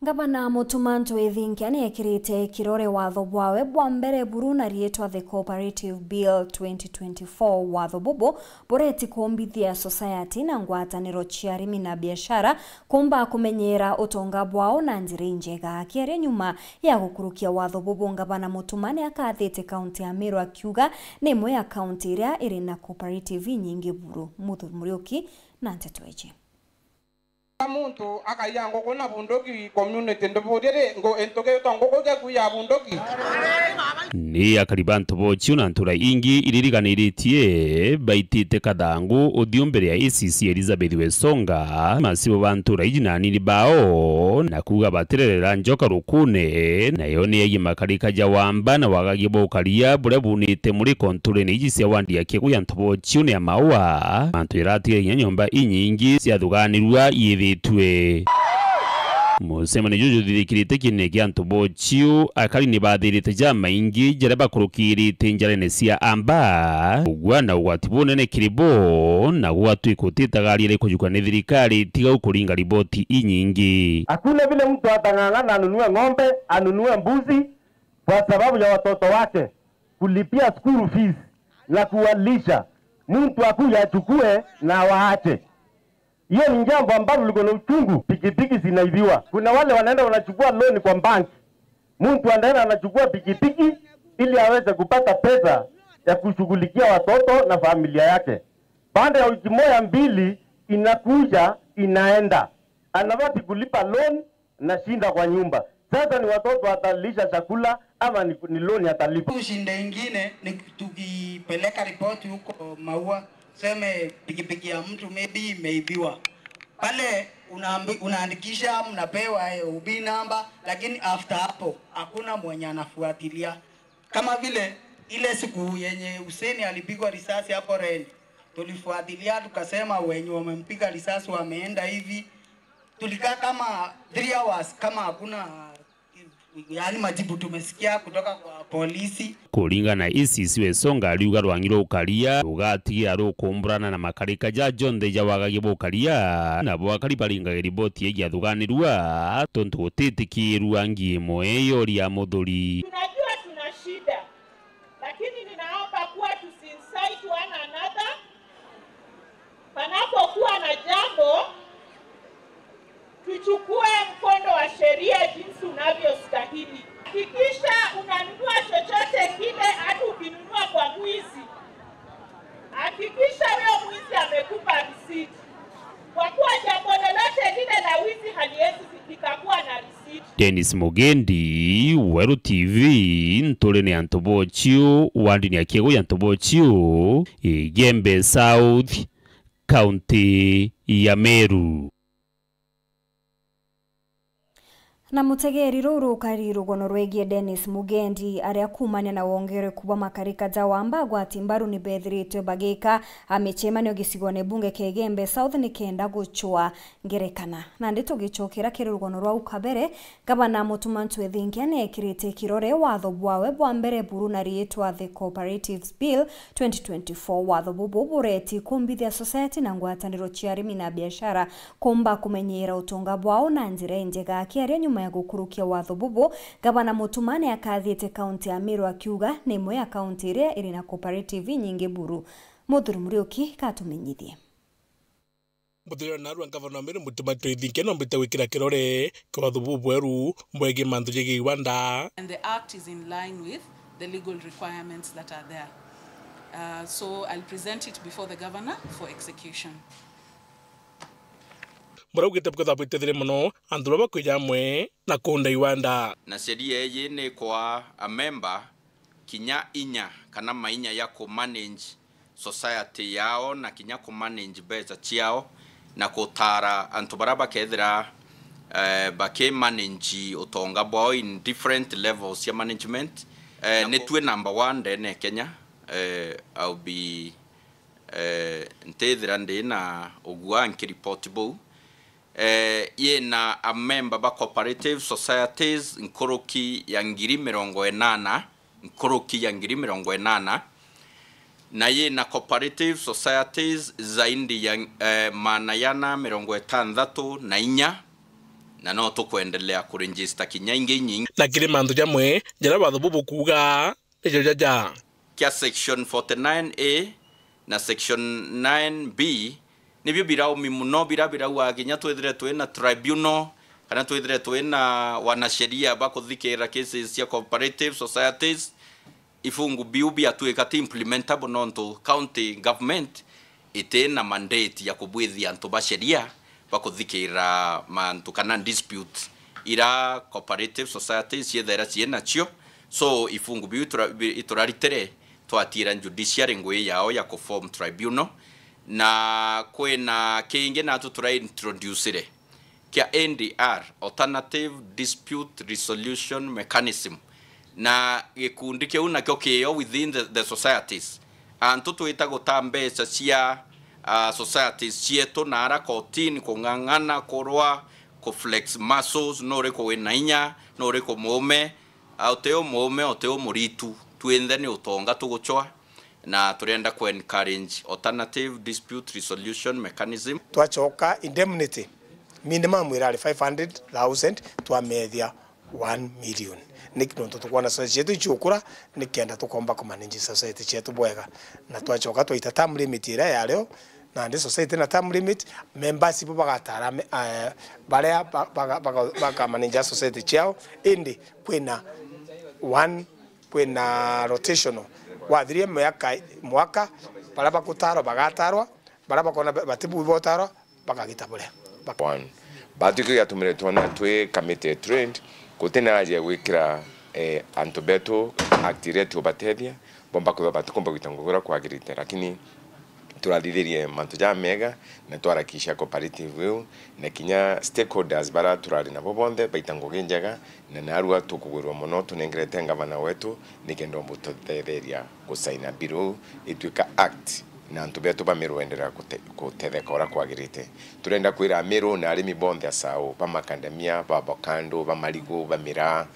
Ngavana Mutuma M'Ethingia niekirite kirore watho bwawe bwa mbere buru na riitwa The Cooperative Bill twenty twenty-four. Watho bubu bureti kumbithia society na ngwataniro cia arimi na biashara kumba kumenyera utonga bwao na njira injega. Akiaria nyuma ya gukurukia watho bubu, Ngavana Mutuma niakathite kaunti ya Meru akiuga ni imwe ya kaunti iria iri na cooperative inyingi buru. Muthu Muriuki na nteto iji. Muntu akaiya nguku na bunduki, community nduburie ri, ngu-, intu giitwa nguku giaku ya bunduki? Ni akari ba Ntobochio na ntura ingi iririganirite baitite kathangu uthiu mbere ya A C C Elizabeth Wesonga, masibo ba ntura iji na anini bao, na kuuga batirerera njoka rukune, nayo ni yegie makarika ja wamba na wagagia bwa ukaria buria bunite muriko nturene iji cia wandi ya Kiegu ya Ntobochio. Chiu ni ya maua, mantu jaratigire kinya nyomba inyingi ciathuganirua yithitue. Mucemanio juju juthithikirite kiene kia Ntobochio, akari ni bathirite jamaingi jaria bakurukirite njarene cia amba, kugua na ugwati bunene kiri bo, na gugatwika utitagaria ri kujukwa ni thirikari tigau kuringa riboti inyingi. Hakuna vile mtu atang'ang'ana anunue ng'ombe, anunue mbuzi kwa sababu ya watoto wake, kulipia school fees na kuwalisha, mtu akuja achukue na awaache. Hiyo ni jambo ambalo liko na uchungu. Pikipiki zinaibiwa. Kuna wale wanaenda wanachukua loan kwa bank. Mtu anaenda anachukua pikipiki ili aweze kupata pesa ya kushughulikia watoto na familia yake. Baada ya wiki moja mbili, inakuja, inaenda. Anabaki kulipa loan, nashinda kwa nyumba. Sasa ni watoto watalisha chakula ama ni, ni loan atalipa? Shida ingine ni tukipeleka ripoti huko Maua, tuseme pikipiki ya mtu maybe imeibiwa. Pale unaambi-, unaandikisha, mnapewa, eh, O B number, lakini after hapo hakuna mwenye anafuatilia. Kama vile ile siku yenye Hussein alipigwa risasi hapo Reni, tulifuatilia tukasema wenye wamempiga risasi wameenda hivi. Tulikaa kama three hours kama hakuna, yaani, majibu tumesikia kutoka kwa polisi. Kuringana na A C C Wesonga, ariuga rwangi rwa ukaria rugatigira rukumburana na makarika ja jonthe ja wagagia bwa ukaria, nabo akari baringage riboti yegie athuganirua, tontu gutitikirua ngi imwe yoria muthuri. Tunajua tuna shida, lakini ninaomba kuwa tusiincite one another. Panapokuwa na jambo, tuchukue mkondo wa sheria jinsi unavyostahili. Hakikisha unanunua chochote kile, hata ukinunua kwa mwizi. Hakikisha huyo mwizi amekupa risiti, kwa kuwa jambo lolote lile la wizi haliwezi likakuwa na risiti. Dennis Mugendi, Weru T V, Nturene ya Ntobochiu, wandini ya Kiegu ya Ntobochiu, Igembe South, kaunti ya Meru. Na mutegeri ruu rukari rugono rwegie Dennis Mugendi, aria kuumania na wongereku bwa makarika ja wamba agwati mbaru ni bethiritwe bagika a micemanio gicigone bunge kia Igembe South ni kenda gucwa ngerekana. Nandi tugicokera kiri rugono rwau kabere, Gavana Mutuma Ntwethingia ni ekirite kirore watho bwawe bwa mbere buru na riitwa The Cooperatives Bill twenty twenty-four. Watho bubu bureti kumbithia society na ngwataniro cia arimi na biashara kumba kumenyeera utonga bwao na njira injega. Akiaria nyuma ya gukurukia watho bubu, Gavana Mutuma ni akathite kaunti ya Meru akiuga ni imwe ya kaunti iria iri na cooperative inyingi buru. Muthuri Muriuki katumenyithie. Muthuri narua ngavana wa Meru Mutuma Ntwethingia nombite gwikira kirore kiwatho bubweru bwegie mantu jegie iwanda. And the act is in line with the legal requirements that are there. Uh, so I'll present it before the governor for execution. Muraugite bukethira bwitethire mono antu baba kwija amwe na kuunda iwanda. Na sheria iji ni kwa a member kinya inya kana mainya ya ku manage society yao na kinya ku manage mbeca ciao na gutaara antu baria bakethira, eh, baki manage utonga bwao in different levels cia management. Eh, ni twi number one ndene Kenya. Eh, I'll be eh, ntithira ndi na ugua nkiripoti buu. Eh, yina a member ba cooperative societies nkuruki ya ngiri mirongo inana, nkuruki ya ngiri mirongo inana, na yina cooperative societies zaidi ya, eh, maana yana mirongo itanthatu na inya, na no tukwendelea kuregister kinya ingi inyingi. Na kiri mantu jamwe jaria watho bubu bukuuga, nijo jaja. Kia section forty-nine A na section nine B nibio biraumi mono, bira birauga kinya twithire twina tribunal kana twithire twina wanasheria ba kuthikirira cases cia cooperative societies, ifungu biu biatuika ti implementable nontu county government iti na mandate ya kubwithia antu ba sheria ba kuthikirira mantu kana dispute ira cooperative societies ciethera ciinacio. So ifungu biu itura-, bi-, ituraritire twatiira judiciary ngui yao ya kuform tribunal, na kwina kingi natu turaintroducire kia A D R, Alternative Dispute Resolution Mechanism, na gikundi kiu nakio kiyo within the, the societies. Antu twita guta mbeca cia, ah, societies cietu na ara kotini, kung'ang'ana, kurwa, ku flex muscles, nuriku wina inya, nuriku muume, ah, uti umuume, uti umuritu, twinthe ni utonga tugucwa, na turenda ku encourage alternative dispute resolution mechanism. Twacoka indemnity, minimum irari five hundred thousand, twamethia one million. Ni nontu tukwona society cietu iciukura, nikenda tukomba kumanage society cietu bwega. Na twacoka twaita term limit iria yario, nandi society na term limit, members ibo bagatara me-, eh, baria ba-, baga-, baga-, bakamanage society ciao, indi kwina one, kwina rotational. Wathirie miaka, mwaka, baria bagutarwa bagatarwa, baria bakona ba-, batibu botarwa, bakagita buria. Bak- One. Batwikio giatumire twona twi committed trend, gutina haja ya gwikira, eh, antu betu act iria tubatethia, bomba kwithirwa batikumba gwita ngugi uria kwagirite, lakini turathithirie mantu jamega na twarakisha cooperative iu, na kinya stakeholders baria turari nabo bonthe baita ngugi njega, na narua tukugwirwa mono tunengerete ngavana wetu nikenda omba tutetheria gusaina bill iu itwika act, na antu betu ba Meru enderea gute-, gutetheka uria kwagirite. Turenda kwira Ameru na arimi bonthe asau, ba makandamia, ba avocado, ba marigu, ba miraa,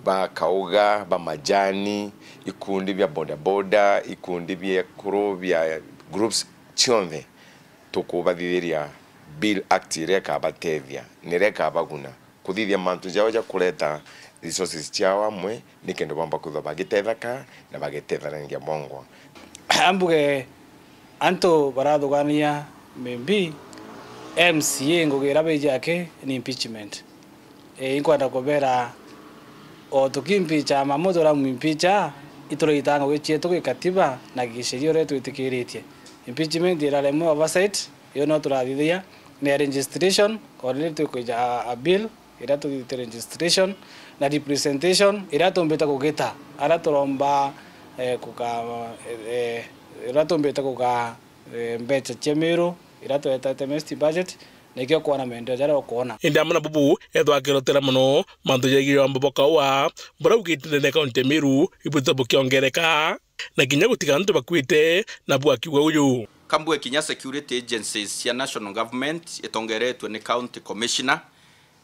ba kauga, ba majani, ikundi bia bodaboda, ikundi bia ekuru, bia groups cionthe, tukubathithiria bill act iria ikabatethia, na iria ikabaguna. Kuthithia mantu jao ja kureta resources ciao amwe, nikenda bomba kwithirwa bagitetheka na bagitethanagia bongwa. Ambuge antu barathugania Maybe M C A ngugi iria beiji aki ni impeachment. Ii, inkwenda kubera, o tukimpicha mamu turamwimpicha, ituraita ngugi cietu gikatiba na gisheria uria twitikiritie. Impeachment iraremwe oversight, iyo no turathithia, ni ya registration, already tukwija a, a bill, iria tuthithite registration, na representation, iria tumbite kugita, aria turomba, eh, kuga, eh, eh, iria tumbite kuga, eh, mbeca cia Meru, iria twetete mixed budget, nikio kwona maendeleo jaria ukwona. Indi amwe na bubu, ethwa akirotera mono mantu jegii wamba bwa kaua, buria bugite ndene ya kaunti ya Meru, ibwite bukiongereka, na kinya gutiga antu bakuite, nabu akiuga uju. Kambue kinya security agencies cia national government itongeretwe ni county commissioner,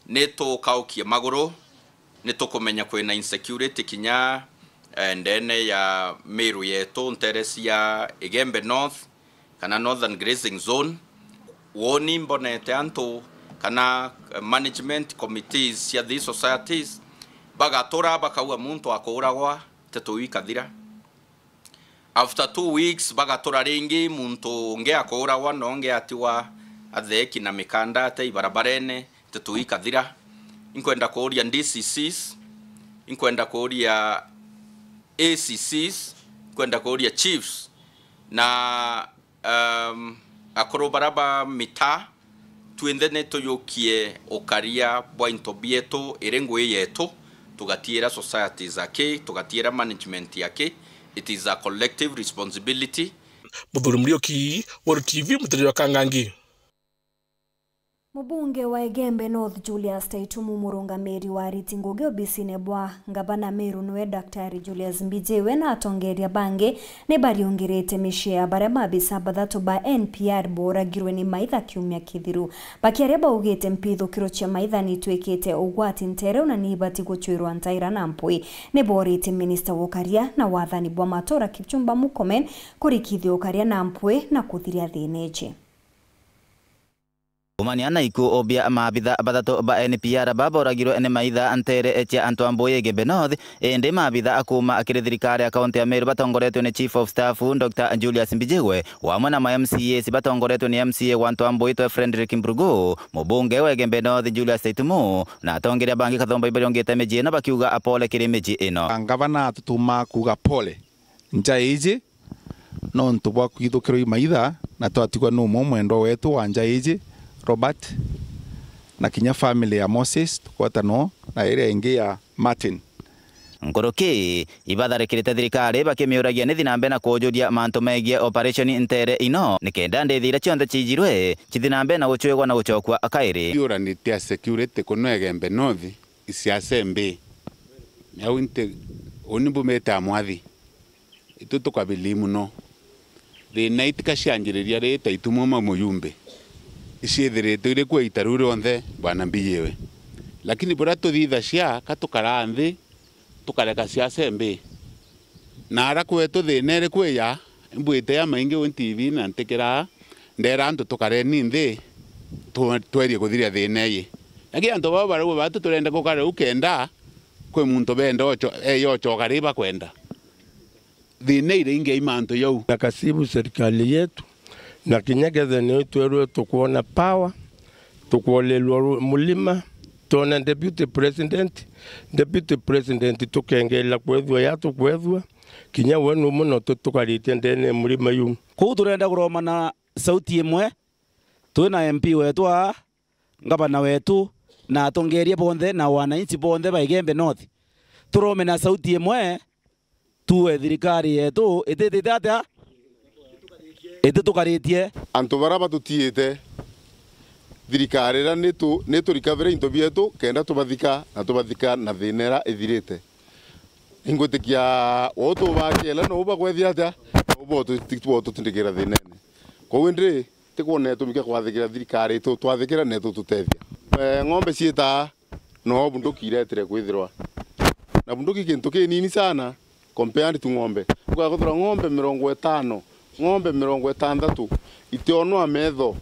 nitukaukie maguru, nitukumenya kwina insecurity kinya, eh, ndene ya Meru yetu, ntere cia Igembe North, kana Northern Grazing Zone. Woni mbonete antu kana management committees cia these societies bagatura bakauga muntu akuuragwa, tetu ikathira. After two weeks bagatura ringi muntu ungi akuuragwa na ungi atigwa atheeki na mikanda ate ibarabarene, tetu ikathira. Inkwenda kuuria D C Cs, inkwenda kuuria A C Cs, inkwenda kuuria chiefs, na, um, akuru bara ba mitaa, twinthe ni tuyukie ukaria bwa into bietu iri ngui yetu, tugatiira societies aki, tugatiira management aki. It is a collective responsibility. Muthuri Muriuki, Weru T V, Mutereria wa Kangangi. Mubunge wa Igembe North Julius Taitumu, murungamiri wa ariti ngugi obisine bwa ngavana Meru niwe Daktari Julius Mbijiwe na atongeria bangi ni bariungirite micii ya baria maabisa bathatu ba N P R booragirwe ni maitha kiumia kithiru. Bakiaria baugite mpithukiro cia maitha ni itwikite ugwati ntere na ni ibati gucwirwa ntaira na mpwi. Ni boorite minista wa ukaria na wathani bwa matura Kipchumba Murkomen kurikithia ukaria na mpwi na kuthiria thiina iji. Kumania na iku bia maabitha bathatu ba N P R baboragirwe ni maitha ntere cia antu a Mbui Igembe North, indi maabitha a kuuma kiri thirikari ya kaunti ya Meru batongoretwe ni Chief of Staff Doctor Julius Mbijiwe, wamwe na ma M C As batongoretwe ni M C A wa antu a Mbui twe Frederick Mbrugu, mubunge wa Igembe North Julius Taitumu, na atongeria bangi kathomba ibariongite miji ino bakiuga apole kiri miji ino. Ngavana atutuma kuuga pole nja iji, nontu bwa kwithukirwa i maitha, na twatigwa ni umwe mwendwa wetu wa nja iji, Robert, na kinya family ya Moses, tukwata no, na iria ingi ya Martin. Nkuruki, ibatharikirite thirikari bakimiuragia nithi na mbere na kujuria mantu megie operation ntere ino, nikenda ndithi iria cionthe ciijirwe cithi na mbere na gucwigwa na gucokua kairi. Biuranitie a security kuno Igembe North, isiasa mbi. Au nti, uni mbumite a mwathi. Itu tukabilii mono. Thiina itika cianjiriria ri Taitumu ma muyumbi, iciithiritwe iri kuo ita riu rionthe, bwana Mbijiwe. Lakini buria tuthithacia, ka tukaraa nthi, tukareka siasa mbi. Na ara kwetu thiina iri kwija, imbwite jamaingi uu T V na ntikiraa, ndeera antu tukareni nthi, tu-, twerie kuthiria thiina iji. Lakini antu baba barauga batu turenda gukara riu kenda kwi muntu benda ocho-, eya ochoka ri bakwenda. Thiina iria ingi i mantu jau. Na kasibu serikali yetu, na kinya kethe ni twerwe tukwona power, tukwolelwa ru-, mulima, twona deputy president, deputy president tukengela kwethua ya tukwethua, kinya we nu muno tu-, tukaritie ndene ya mulima yu. Kuu turenda kuromana sauti imwe, twina M P wetu aa, ngavana wetu, na atongeria bonthe, na wananchi bonthe ba Igembe North. Turome na sauti imwe, tuwe thirikari yetu ititite atia? Ititukaritie. Antu bara batutiite, thirikari iria nitu-, niturikavire into bietu kenda tubathika, na tubathika na thiina iria ithirite. Ingwitikia uu tubakiela no ubakwethia atia? No ubo tu-, tu-, tutindikira thiinene. Kwou indi, tikwona gitumi kia kwathikira thirikari itu-, twathikira na itututethia. Eh, ng'ombe ciitaa, no bunduki iretire kwithirwa. Na bunduki kintu kinini sana compared to ng'ombe. Ugakuthira ng'ombe mirongo itano, ng'ombe mirongo itanthatu, itionwa metho.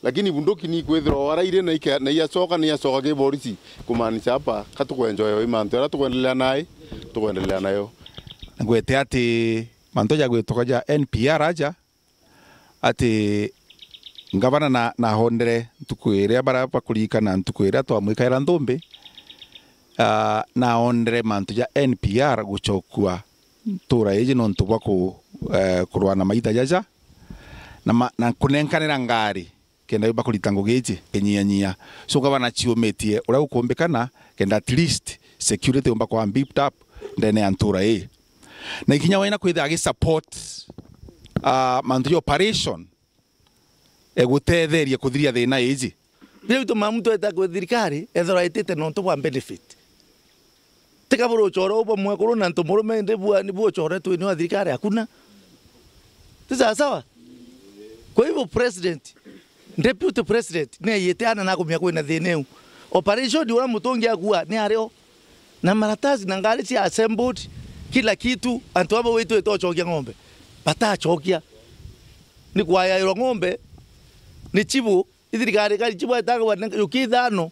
Lakini bunduki ni ikwithirwa o ara iri na ike-, na iacoka, na iacoka ki borisi, kumaanisha hapa, ka tukwenjoya i mantu jaria tukwendelea nai, tukwendelea nayo. Ngwete ati mantu ja gwitoka ja N P R aja, ati Ngavana na, nahondere ntuku iria, baria bakuririkana ntuku iria twamwikaira nthumbi, ah, nahondere mantu ja N P R gucokua ntura iji nontu bwa ku-, eh, kurwa na maita jaja, na ma-, na kunenkanira ngari kenda yumba kurita ngugi iji kinyianyia. So, ngavana ciumitie uria gukumbikana, kenda at least security yumba kwa beefed up ndene ya ntura ii. Na ikinya wena kwithira agisupport, ah, mantu ja operation, egutetheria kuthiria thina iji. Biria bitumaa muntu eta kwi thirikari, ethirwa etite nontu bwa benefit. Tika buri ucore uu bwa mwekuru na antu murume, indi bua, ni bua ucoretwe ni wa thirikari, hakuna. Ti sawa sawa? Kwa hivyo president, deputy president, ni aiyite ana na akumenya kwina thina iu. Operation uria mutungi akua ni ario. Na maratasi na ngari cia assembled, kila kitu, antu aba witwite ucokia ng'ombe, batacokia. Ni kwayairwa ng'ombe ni chibu, ithirikari kari chibu etagwa yuki ithano,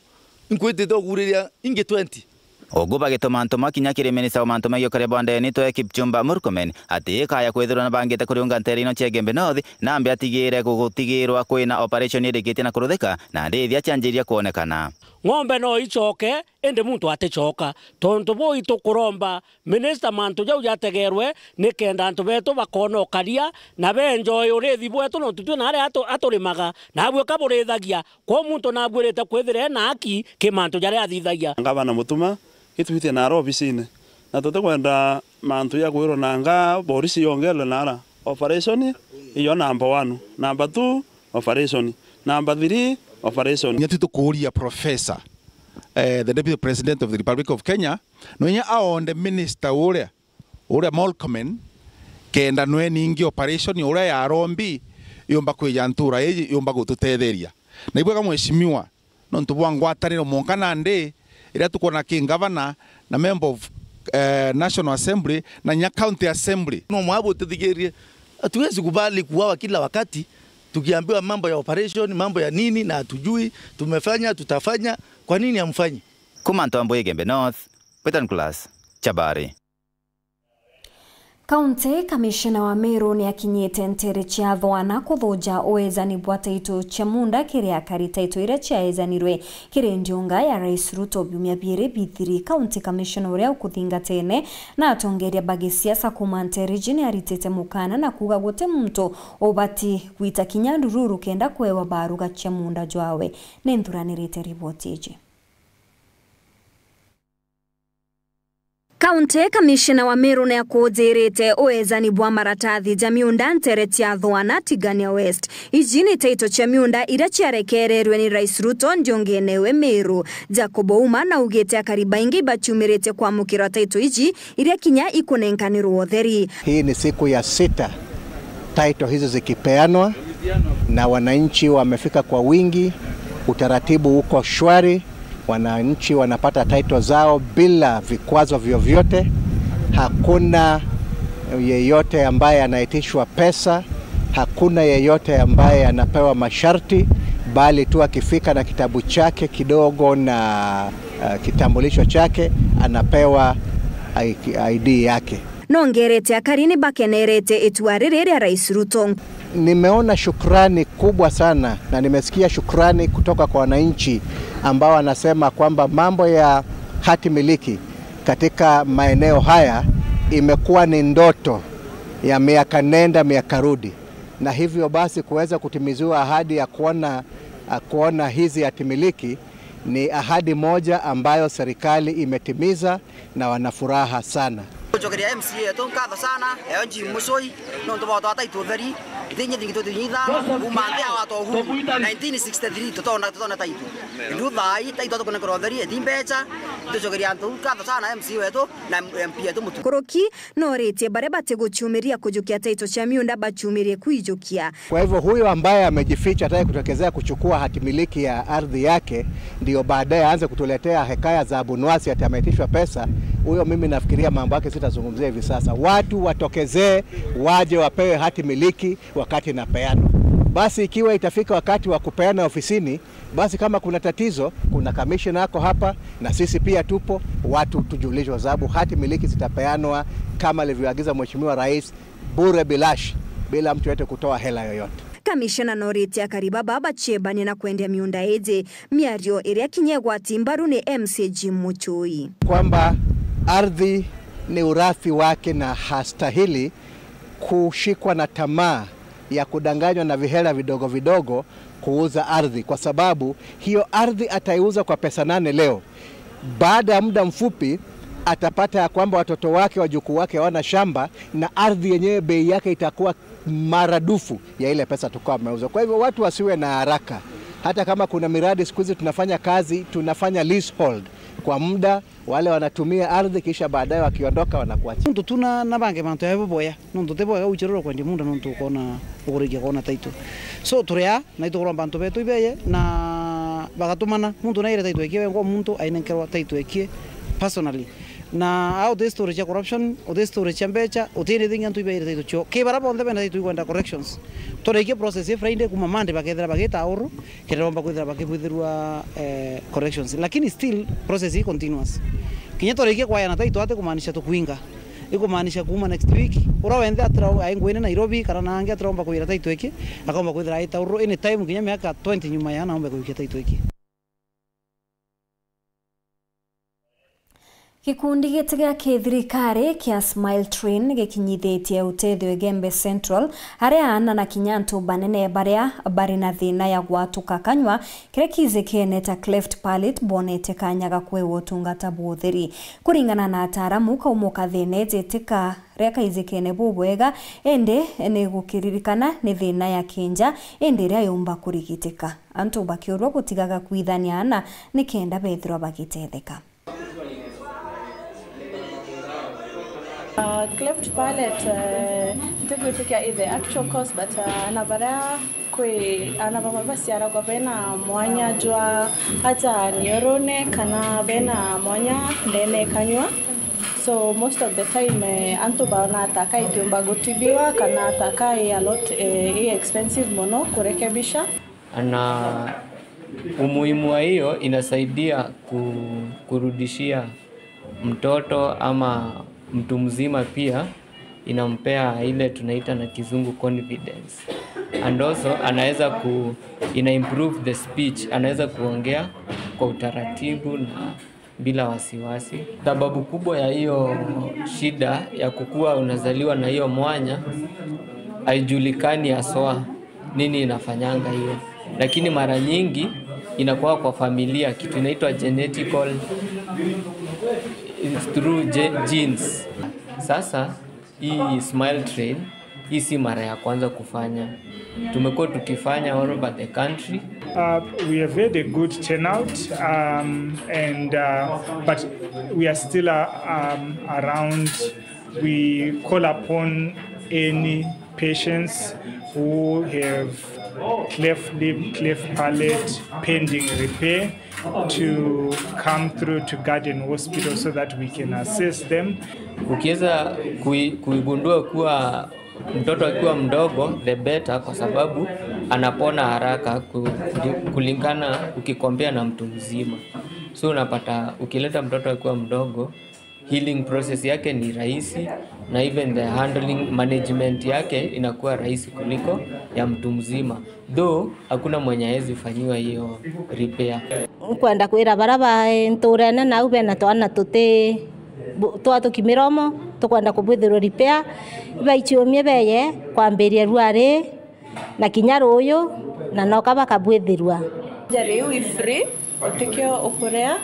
inkwitite uguriria ingi twenty. Ugu bagituma ntuma kinya kiri minista wa mantu megie ukaria bwa ndene, Nitwe Kipchumba Murkomen, ati ikaya kwithirwa na bangite kuriunga ntere ino cia Igembe North, nambe atigire gugutigirwa kwina operation irikitie na kuruthika, na ndithia cianjiria kwonekana. Ng'ombe no icoke, indi muntu aticoka. Tontu buu itukuromba minista mantu jau jategerwe, nikenda antu betu bakoona ukaria, na beenjoy urithi bwetu, nontu twi na aria atu-, aturimaga, nabue kaburithagia. Kwou muntu nabuirite kwithira ena haki ki mantu jaria athithagia. Ngavana Mutuma, itwite naro obisine, na tutikwenda mantu ja kwirwa nanga borisi yongerwe nara. Operation iyo number one, number two, operation. Number three, operation. Kinya tu tukuuria Professor, eh, the Deputy President of the Republic of Kenya, no inya aonde minister uria, uria Murkomen, kenda nwe ningi operation uria ya rombi yumba kwija ntura iji yumba gututetheria. Na ibwega mheshimiwa, nontu bwa ngwataniro mwanka nandi, iria tukwona ki ngavana na member of, eh, National Assembly na nya County Assembly. No mwabu tuthigirie. Hatuwezi kubali kuuawa kila wakati tukiambiwa mambo ya operation, mambo ya nini, na hatujui, tumefanya, tutafanya. Kwa nini hamfanyi? Kuma Ntombo, Igembe North, Peter Nicholas Chabari. County Commissioner wa Meru ni akinyite ntere cia Thwana kuthuja uejani bwa taito cia munda kiri akari. Taito iria ciaejanirwe kiri ndiunga ya Rais Ruto biumia biiri bithiri. County Commissioner uria ukuthingatene na atongeria ba gisiasa kuma ntere iji ni aritite mukana na kuuga guti muntu ubati gwita kinya ndururu kenda kwewa baruga cia munda jwawe. Ni nthuranirite riboti iji. County Commissioner wa Meru ni akujirite uejani bwa maratathi ja miunda ntere cia Thwana, Tigania West. Iji ni taito cia miunda iria ciarekererwe ni Rais Ruto ndiungene ewe Meru. Jacob Ouma naugite akari baingi ibaciumiritie kwamukirwa taito iji iria kinya ikunenkanirwa utheri. Hii ni siku ya sita title hizi zikipeanwa, na wananchi wamefika kwa wingi, utaratibu uko shwari, wananchi wanapata title zao bila vikwazo vyovyote. Hakuna yeyote ambaye anaitishwa pesa, hakuna yeyote ambaye anapewa masharti, bali tu akifika na kitabu chake kidogo na, uh, kitambulisho chake, anapewa I D yake. Nongerete akari ni bakenerete itua riri ria Rais Ruto. Nimeona shukrani kubwa sana na nimesikia shukrani kutoka kwa wananchi ambao wanasema kwamba mambo ya hati miliki katika maeneo haya imekuwa ni ndoto ya miaka nenda miaka rudi, na hivyo basi kuweza kutimiziwa ahadi ya kuona, kuona hizi hati miliki ni ahadi moja ambayo serikali imetimiza na wana furaha sana. Tucokeria M C A yetu nkatho sana, eo Jim Mucui, nontu bwa twata itu utheri, ithinyi thingi tutu nyitha, kuma nthi ya watu huru, nineteen sixty-three, tutona, tutona taitu. Ndu thai, taitu tukunengera utheri, eti mbecha, tucokeria antu nkatho sana M C A wetu na M P yetu Mutu. Kuruki, noritie baria batiguciumiria kujukia taito cia miunda baciumirie kwijukia. Kwa hivyo huyo ambaye amejificha atake kutokezea kuchukua hati miliki ya ardhi yake, ndio baadaye aanze kutuletea hekaya za abunwasi ati ameitishwa pesa, huyo mimi nafikiria mambo yake sitazungumzia hivi sasa. Watu watokezee, waje wapewe hati miliki wakati inapeanwa. Basi ikiwa itafika wakati wa kupeana ofisini, basi kama kuna tatizo, kuna kamishna ako hapa, na sisi pia tupo, watu tujulishwe, kwa sababu hati miliki zitapeanwa kama alivyoagiza Mheshimiwa Rais, bure bilashi, bila mtu yeyote kutoa hela yoyote. Kamishena noritie akari baba baciebanie na kwendia miunda iji, miario iria kinya igwati mbaru ni M C A Jim Muchui. Kwamba ardhi ni urathi wake na hastahili kushikwa na tamaa ya kudanganywa na vihela vidogo vidogo kuuza ardhi, kwa sababu hiyo ardhi ataiuza kwa pesa nane leo, baada ya muda mfupi atapata ya kwamba watoto wake, wajukuu wake hawana shamba, na ardhi yenyewe bei yake itakuwa maradufu ya ile pesa tukawa tumeuza. Kwa hivyo watu wasiwe na haraka, hata kama kuna miradi siku hizi tunafanya kazi, tunafanya leasehold kwa muda, wale wanatumia ardhi kisha baadaye wakiondoka wanakuachia. Muntu tu na, na bange mantu yawe boya, nontu ti bwega gucererwa kwendia munda nontu ukona ukurikia kona title. So turi aa na itukuromba antu betu ibeye na bagatumana, muntu naire title ekie wengwa muntu ainenkerwa title ekie personally. Na au uti story cia corruption, uti story cia mbecha, uti anything antu ibeire title cio. Ki bara bonthe bena title ikwenda corrections. Turikie process i Friday kuma Monday bakethira bagita uru, kenda bomba kwithira bakibwithirwa eh, corrections. Lakini still process i continuous. Kinya turikie kwayana title ati kumaanisha tukwinga. Ikumaanisha kuma next week, ura wenthe atira aingwine Nairobi kana nangi atiraomba kwira title eki, akaomba kwithira aita uru anytime kinya miaka twenty nyuma ya naombe kuikia title eki. Gikundi giti gia kithirikari kia Smile Train gikinyithitie utethio Igembe Central, aria aana na kinya antu banene baria bari na thina ya gwatuka kanyua, kiria kiijikene ta cleft palate, bonete kanya ga kwewa utungata bwa utheri. Kuringana na ataaramu, kauma kathina iji ti karia kaijikene bubwega, indi ni gukiririkana ni thina ya kinja, indi iria yumba kurigitika. Antu bakiurwa gutigaga kwithania aana nikenda bethirwa bagitetheka. Uh, cleft palate, uh, ntigwitikia i the actual cause, but uh, ana baria kwi ana bamwe baciaragwa bena mwanya jwa aja niurune kana bena mwanya ndene kanyua. So most of the time eh, antu baona ta ka itiumba gutibiwa kana ta ka i a lot eh, i expensive muno kurekebisha. Na umuhimu wa hiyo inasaidia ku-, kurudishia mtoto ama mtu mzima pia, inampea ile tunaita na kizungu confidence. And also anaweza ku-, ina improve the speech, anaweza kuongea kwa utaratibu na bila wasiwasi. Sababu kubwa ya hiyo shida ya kukua unazaliwa na hiyo mwanya haijulikani haswa nini inafanyanga hiyo, lakini mara nyingi inakuwa kwa familia, kitu inaitwa genetical, it's through ge-, genes. Sasa hii Smile Train, hii si mara ya kwanza kufanya. Tumekuwa tukifanya all over the country. Uh, we have had a good turnout, um, and, uh, but we are still, uh, um, around. We call upon any patients who have cleft lip, cleft palate pending repair to come through to Garden Hospital so that we can assess them. Ukiweza kui-, kuigundua kuwa mtoto akiwa mdogo, the better, kwa sababu anapona haraka ku-, kulingana ukikompea na mtu mzima. So unapata ukileta mtoto akiwa mdogo, healing process yake ni rahisi, na even the handling, management yake inakuwa rahisi kuliko ya mtu mzima, though hakuna mwenye hawezi fanyiwa hiyo repair. Nkwenda kwira bara ba nturene nau bena twana tuti bu-, twatuki miromo, tukwenda kubwithirwa repair, ibaichiumie beye kwambiria ruari na kinya ruyu, na noka bakabwithirwa. Jari iu i free, utikio ukuria,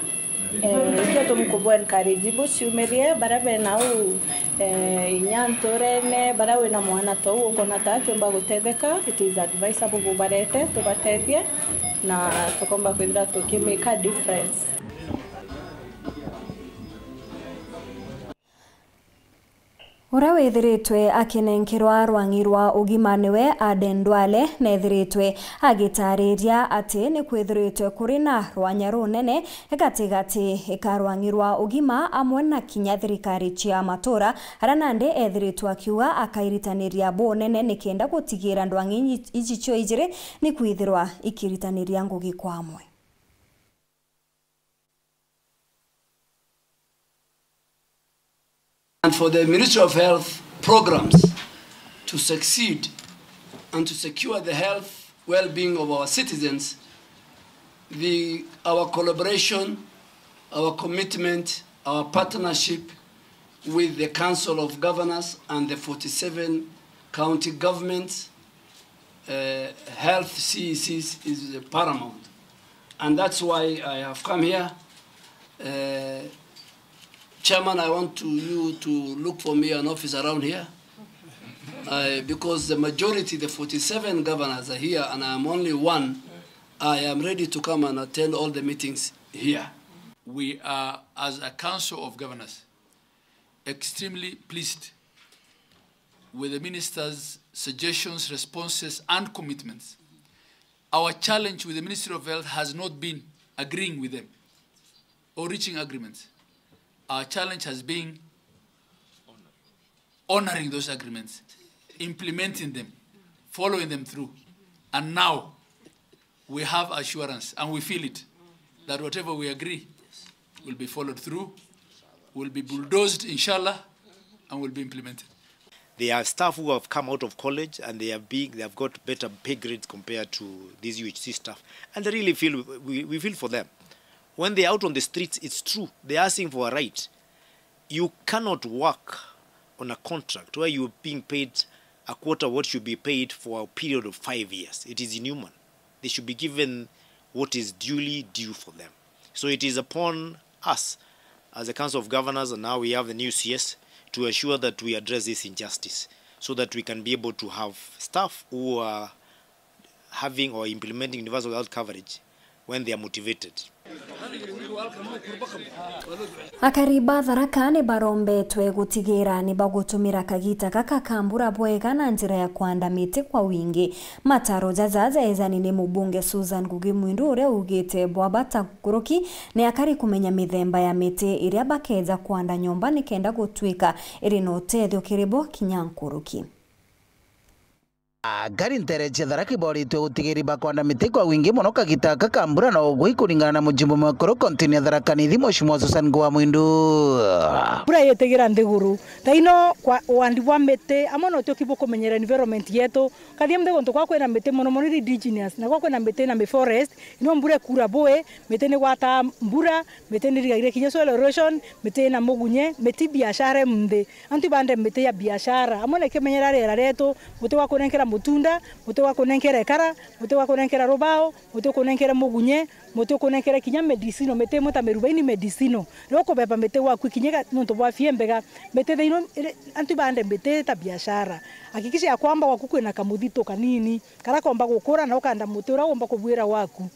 eh, ikio tumkubu encourage buciumirie bara bena u, eh, inya nturene, bara wina mwana tou ukona ta akiumba gutetheka, it is advisable bubarete, tubatethie, na tukomba kwithira tukimake a difference. Uria withiritwe akinenkerwa rwang'i rwa ugima niwe Aden Duale, na ethiritwe agitariria ati ni kwithiritwe kuri na rwanya runene gatigati ka rwang'i rwa ugima amwe na kinya thirikari cia matura, aria nandi ethiritwe akiuga akairitaniria bunene nikenda gutigira ndwang'i iji cio ijiri ni kwithirwa ikiritaniria ngugi kwa amwe. And for the Ministry of Health programs to succeed, and to secure the health, well-being of our citizens, the, our collaboration, our commitment, our partnership with the Council of Governors and the forty-seven county governments, uh, health C E Cs is paramount. And that's why I have come here. Uh, Chairman, I want to, you to look for me an office around here. Uh, because the majority, the forty-seven governors are here and I am only one, I am ready to come and attend all the meetings here. We are, as a Council of Governors, extremely pleased with the Minister's suggestions, responses and commitments. Our challenge with the Ministry of Health has not been agreeing with them or reaching agreements. Our challenge has been honoring those agreements, implementing them, following them through. And now we have assurance and we feel it that whatever we agree will be followed through, will be bulldozed, inshallah, and will be implemented. They are staff who have come out of college and they have been, they have got better pay grades compared to these U H C staff. And I really feel, we, we feel for them. When they are out on the streets, it's true, they are asking for a right. You cannot work on a contract where you are being paid a quarter what you be paid for a period of five years. It is inhuman. They should be given what is duly due for them. So it is upon us as the Council of Governors, and now we have the new C S, to ensure that we address this injustice so that we can be able to have staff who are having or implementing universal health coverage when they are motivated. Akari ba Tharaka ni barombetwe gutigira ni bagutumira kagita gaka ka mbura bwega na njira ya kwanda miti kwa wingi. Mataro jaja jaejani ni mubunge Susan Ngugi Mwindu, uria ugite bwa bata nkuruki ni akari kumenya mithemba ya miti iria bakeja kwanda nyomba nikenda gutwika iri na utethio kiri bo kinya nkuruki. Akari ntere cia Tharaka iboritwe utigiri ba kwanda miti kwa wingi mono kagita gaka ka mbura na ugwe ikuringana na mujumbe mwekuru kaunti-ini ya Tharaka Nithi, Mheshimiwa Susan Ngugi wa Mwindu. Mbura yitigira nthiguru. Thaino kwa wandi bwa miti, amwe na utioki bukumenyera environment yetu. Kathia mthi guntu kwa kwina miti mono mono iri indigenous, na kwa kwina miti na mi forest, ino mbura ikura bui, miti ni gwataa mbura, miti ni rigagire kinya soil erosion, miti ina mugunye, miti biashara i mthi. Antu ibande miti ya biashara, amwe na ikimenyera riera rietu, muti wa kunenkera mutunda, muti wa kunenkera ikara, muti wa kunenkera rubao, muti ukunenkera mugunye, muti ukunenkera kinya medicinal, miti imwe ta mirubaini medicinal. Riria ukubeba miti gwaku ikinyika nontu bwa afya imbega, miti thaino iri, antu ibande miti ta biashara. Hakikisha ya kwamba gwaku kwina kamuthitu kanini, karia komba gukura na ukanda muti uria womba kubuira waku.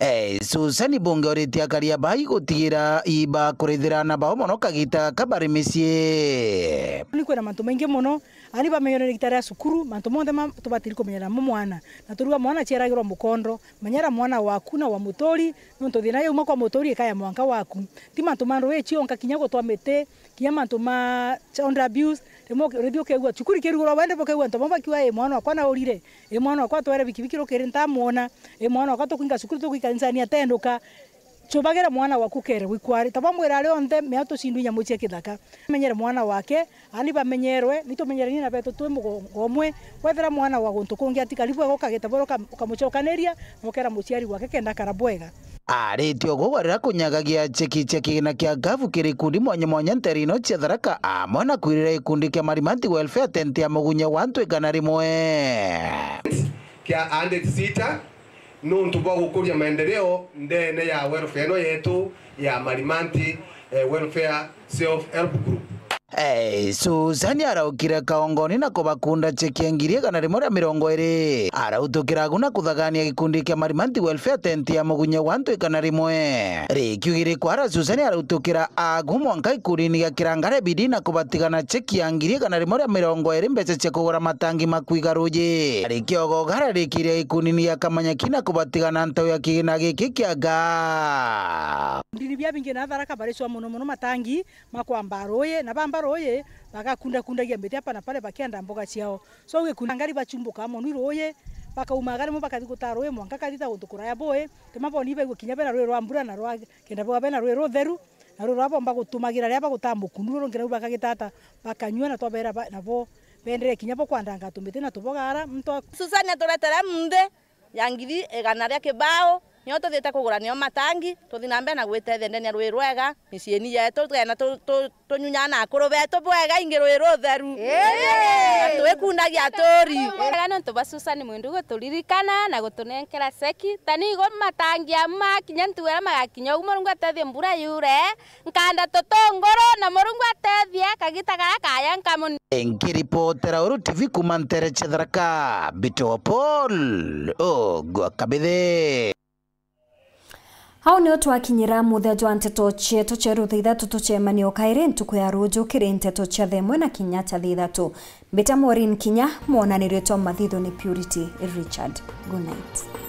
Eh, Susani Bunge oritie akari a bai gutigira iba kurithira na bao mono kagita gaka bari micii. Ni kwina mantu maingi mono, ani bamenyerwe ni gita ria cukuru, mantu monthe ma tubatiri kumenyera mo mwana. Na turuga mwana aciaragirwa mukondo, menyera mwana waku na wa muturi, nontu thina yauma kwa muturi ikaya mwanka waku. Ti mantu ma ndui cionka kinya gutwa miti, kinya mantu ma child abuse, rimwe uki-, rithi ukegua cukuru ikirugurwa, wende bukegua antu bamwe bakiuga, "Ii mwana wakwa naurire, ii mwana wakwa atwere bikibiki rukiri ntamwona, ii mwana wakwa tukwinga cukuru tukwika nsani atenduka." Cubagira mwana waku ukere gwikwari. Tabo mwira aria onthe, mea tucindwe nyamu cia kithaka. Menyere mwana wake, ani bamenyerwe, ni tumenyere ni na betu twi mugongo umwe. Wethira mwana wa guntu kungi atikari bwega ukagita bwega uka-, ukamucokaniria, na ukera muciari wake kenda akara bwega. Aritie uguo gwarira kunyagagia cheki cia kigina kia ngabu kiri ikundi mwanya mwanya ntere ino cia Tharaka, amwe na kwirira gikundi kia Marimanti Welfare Tent ya mugunye wa antu igana rimwe. Kia andit sita, nontu bwa gukuria maendeleo ndene ya welfare ino yetu ya Marimanti, eh, Welfare Self Help Group. Eh, Susani araukire kaongoni na kubakunda cheki ya ngiri igana rimwe ria mirongo iri. Arautukira agu na kuthagania gikundi kia Marimanti Welfare Tent ya mugunye wa antu igana rimwe. Rikiugiri kwara, Susani arautukira agu mwanka gikundini gia Kirangare Bidii na kubatigana cheki ya ngiri igana rimwe ria mirongo iri mbeca cia kugura matangi ma kwiga ruji. Arikiogoga ararikiria gikundini gia Kamanyaki na kubatigana ntau ya kigina giki kia nga. Ndini bia bingi na Tharaka baricwa mono mono matangi ma kwamba ruuyi, na bamba ruuyi, bagakundakundagia miti apa na pale bakienda mboga ciao. So, gikundi ngari bachumbuka mono i ruuyi, bakauma ngari mo bakathi gutaa ruuyi mwanka kathita guntu kuraya bui, tima boni baigua kinya bena ruuyi rwa mbura na rwa, kenda bwa bena ruuyi rutheru, na ruuyi rwa bomba gutumagira riria bagutaa mukundu ruru ngira bakagitaa bakanyua na twabera ba-, nabo Bendere kinya bo kwandanga tumiti na tubogara, muntu a- Susan aturetere munthi ya ngiri igana ria kibao, nio tuthiite kugura nio matangi, tuthi na mbere na gwitethia ndene ya rui rwega, miciini yetu, tukenda tu-, tu-, tunyunyaa na akuru betu bwega ingi rui rutheru. Na twikundagia aturi. Wega nontu bwa Susan Mwindu guturirikana na gutunenkera ceki. Tani igo matangi amwe makinya ntuura magakinya ugu, Murungu atethie mbura yure, nkanda tutunguru na Murungu atethie kagita karia kaya nkamuni. Nkiripotera Uru T V kuuma ntere cia Tharaka, Mbito Paul Ogwa Kabithe. Au nio twakinyira muthia jwa nteto cietu cia rutha ithatu. Tucemanie o kairi ntuku ya ruju kiri nteto cia thaa imwe na kinya cia thaa ithatu. Mbita Maureen Kinya, mwonanirio twa mathitho ni Purity Richard. Good night.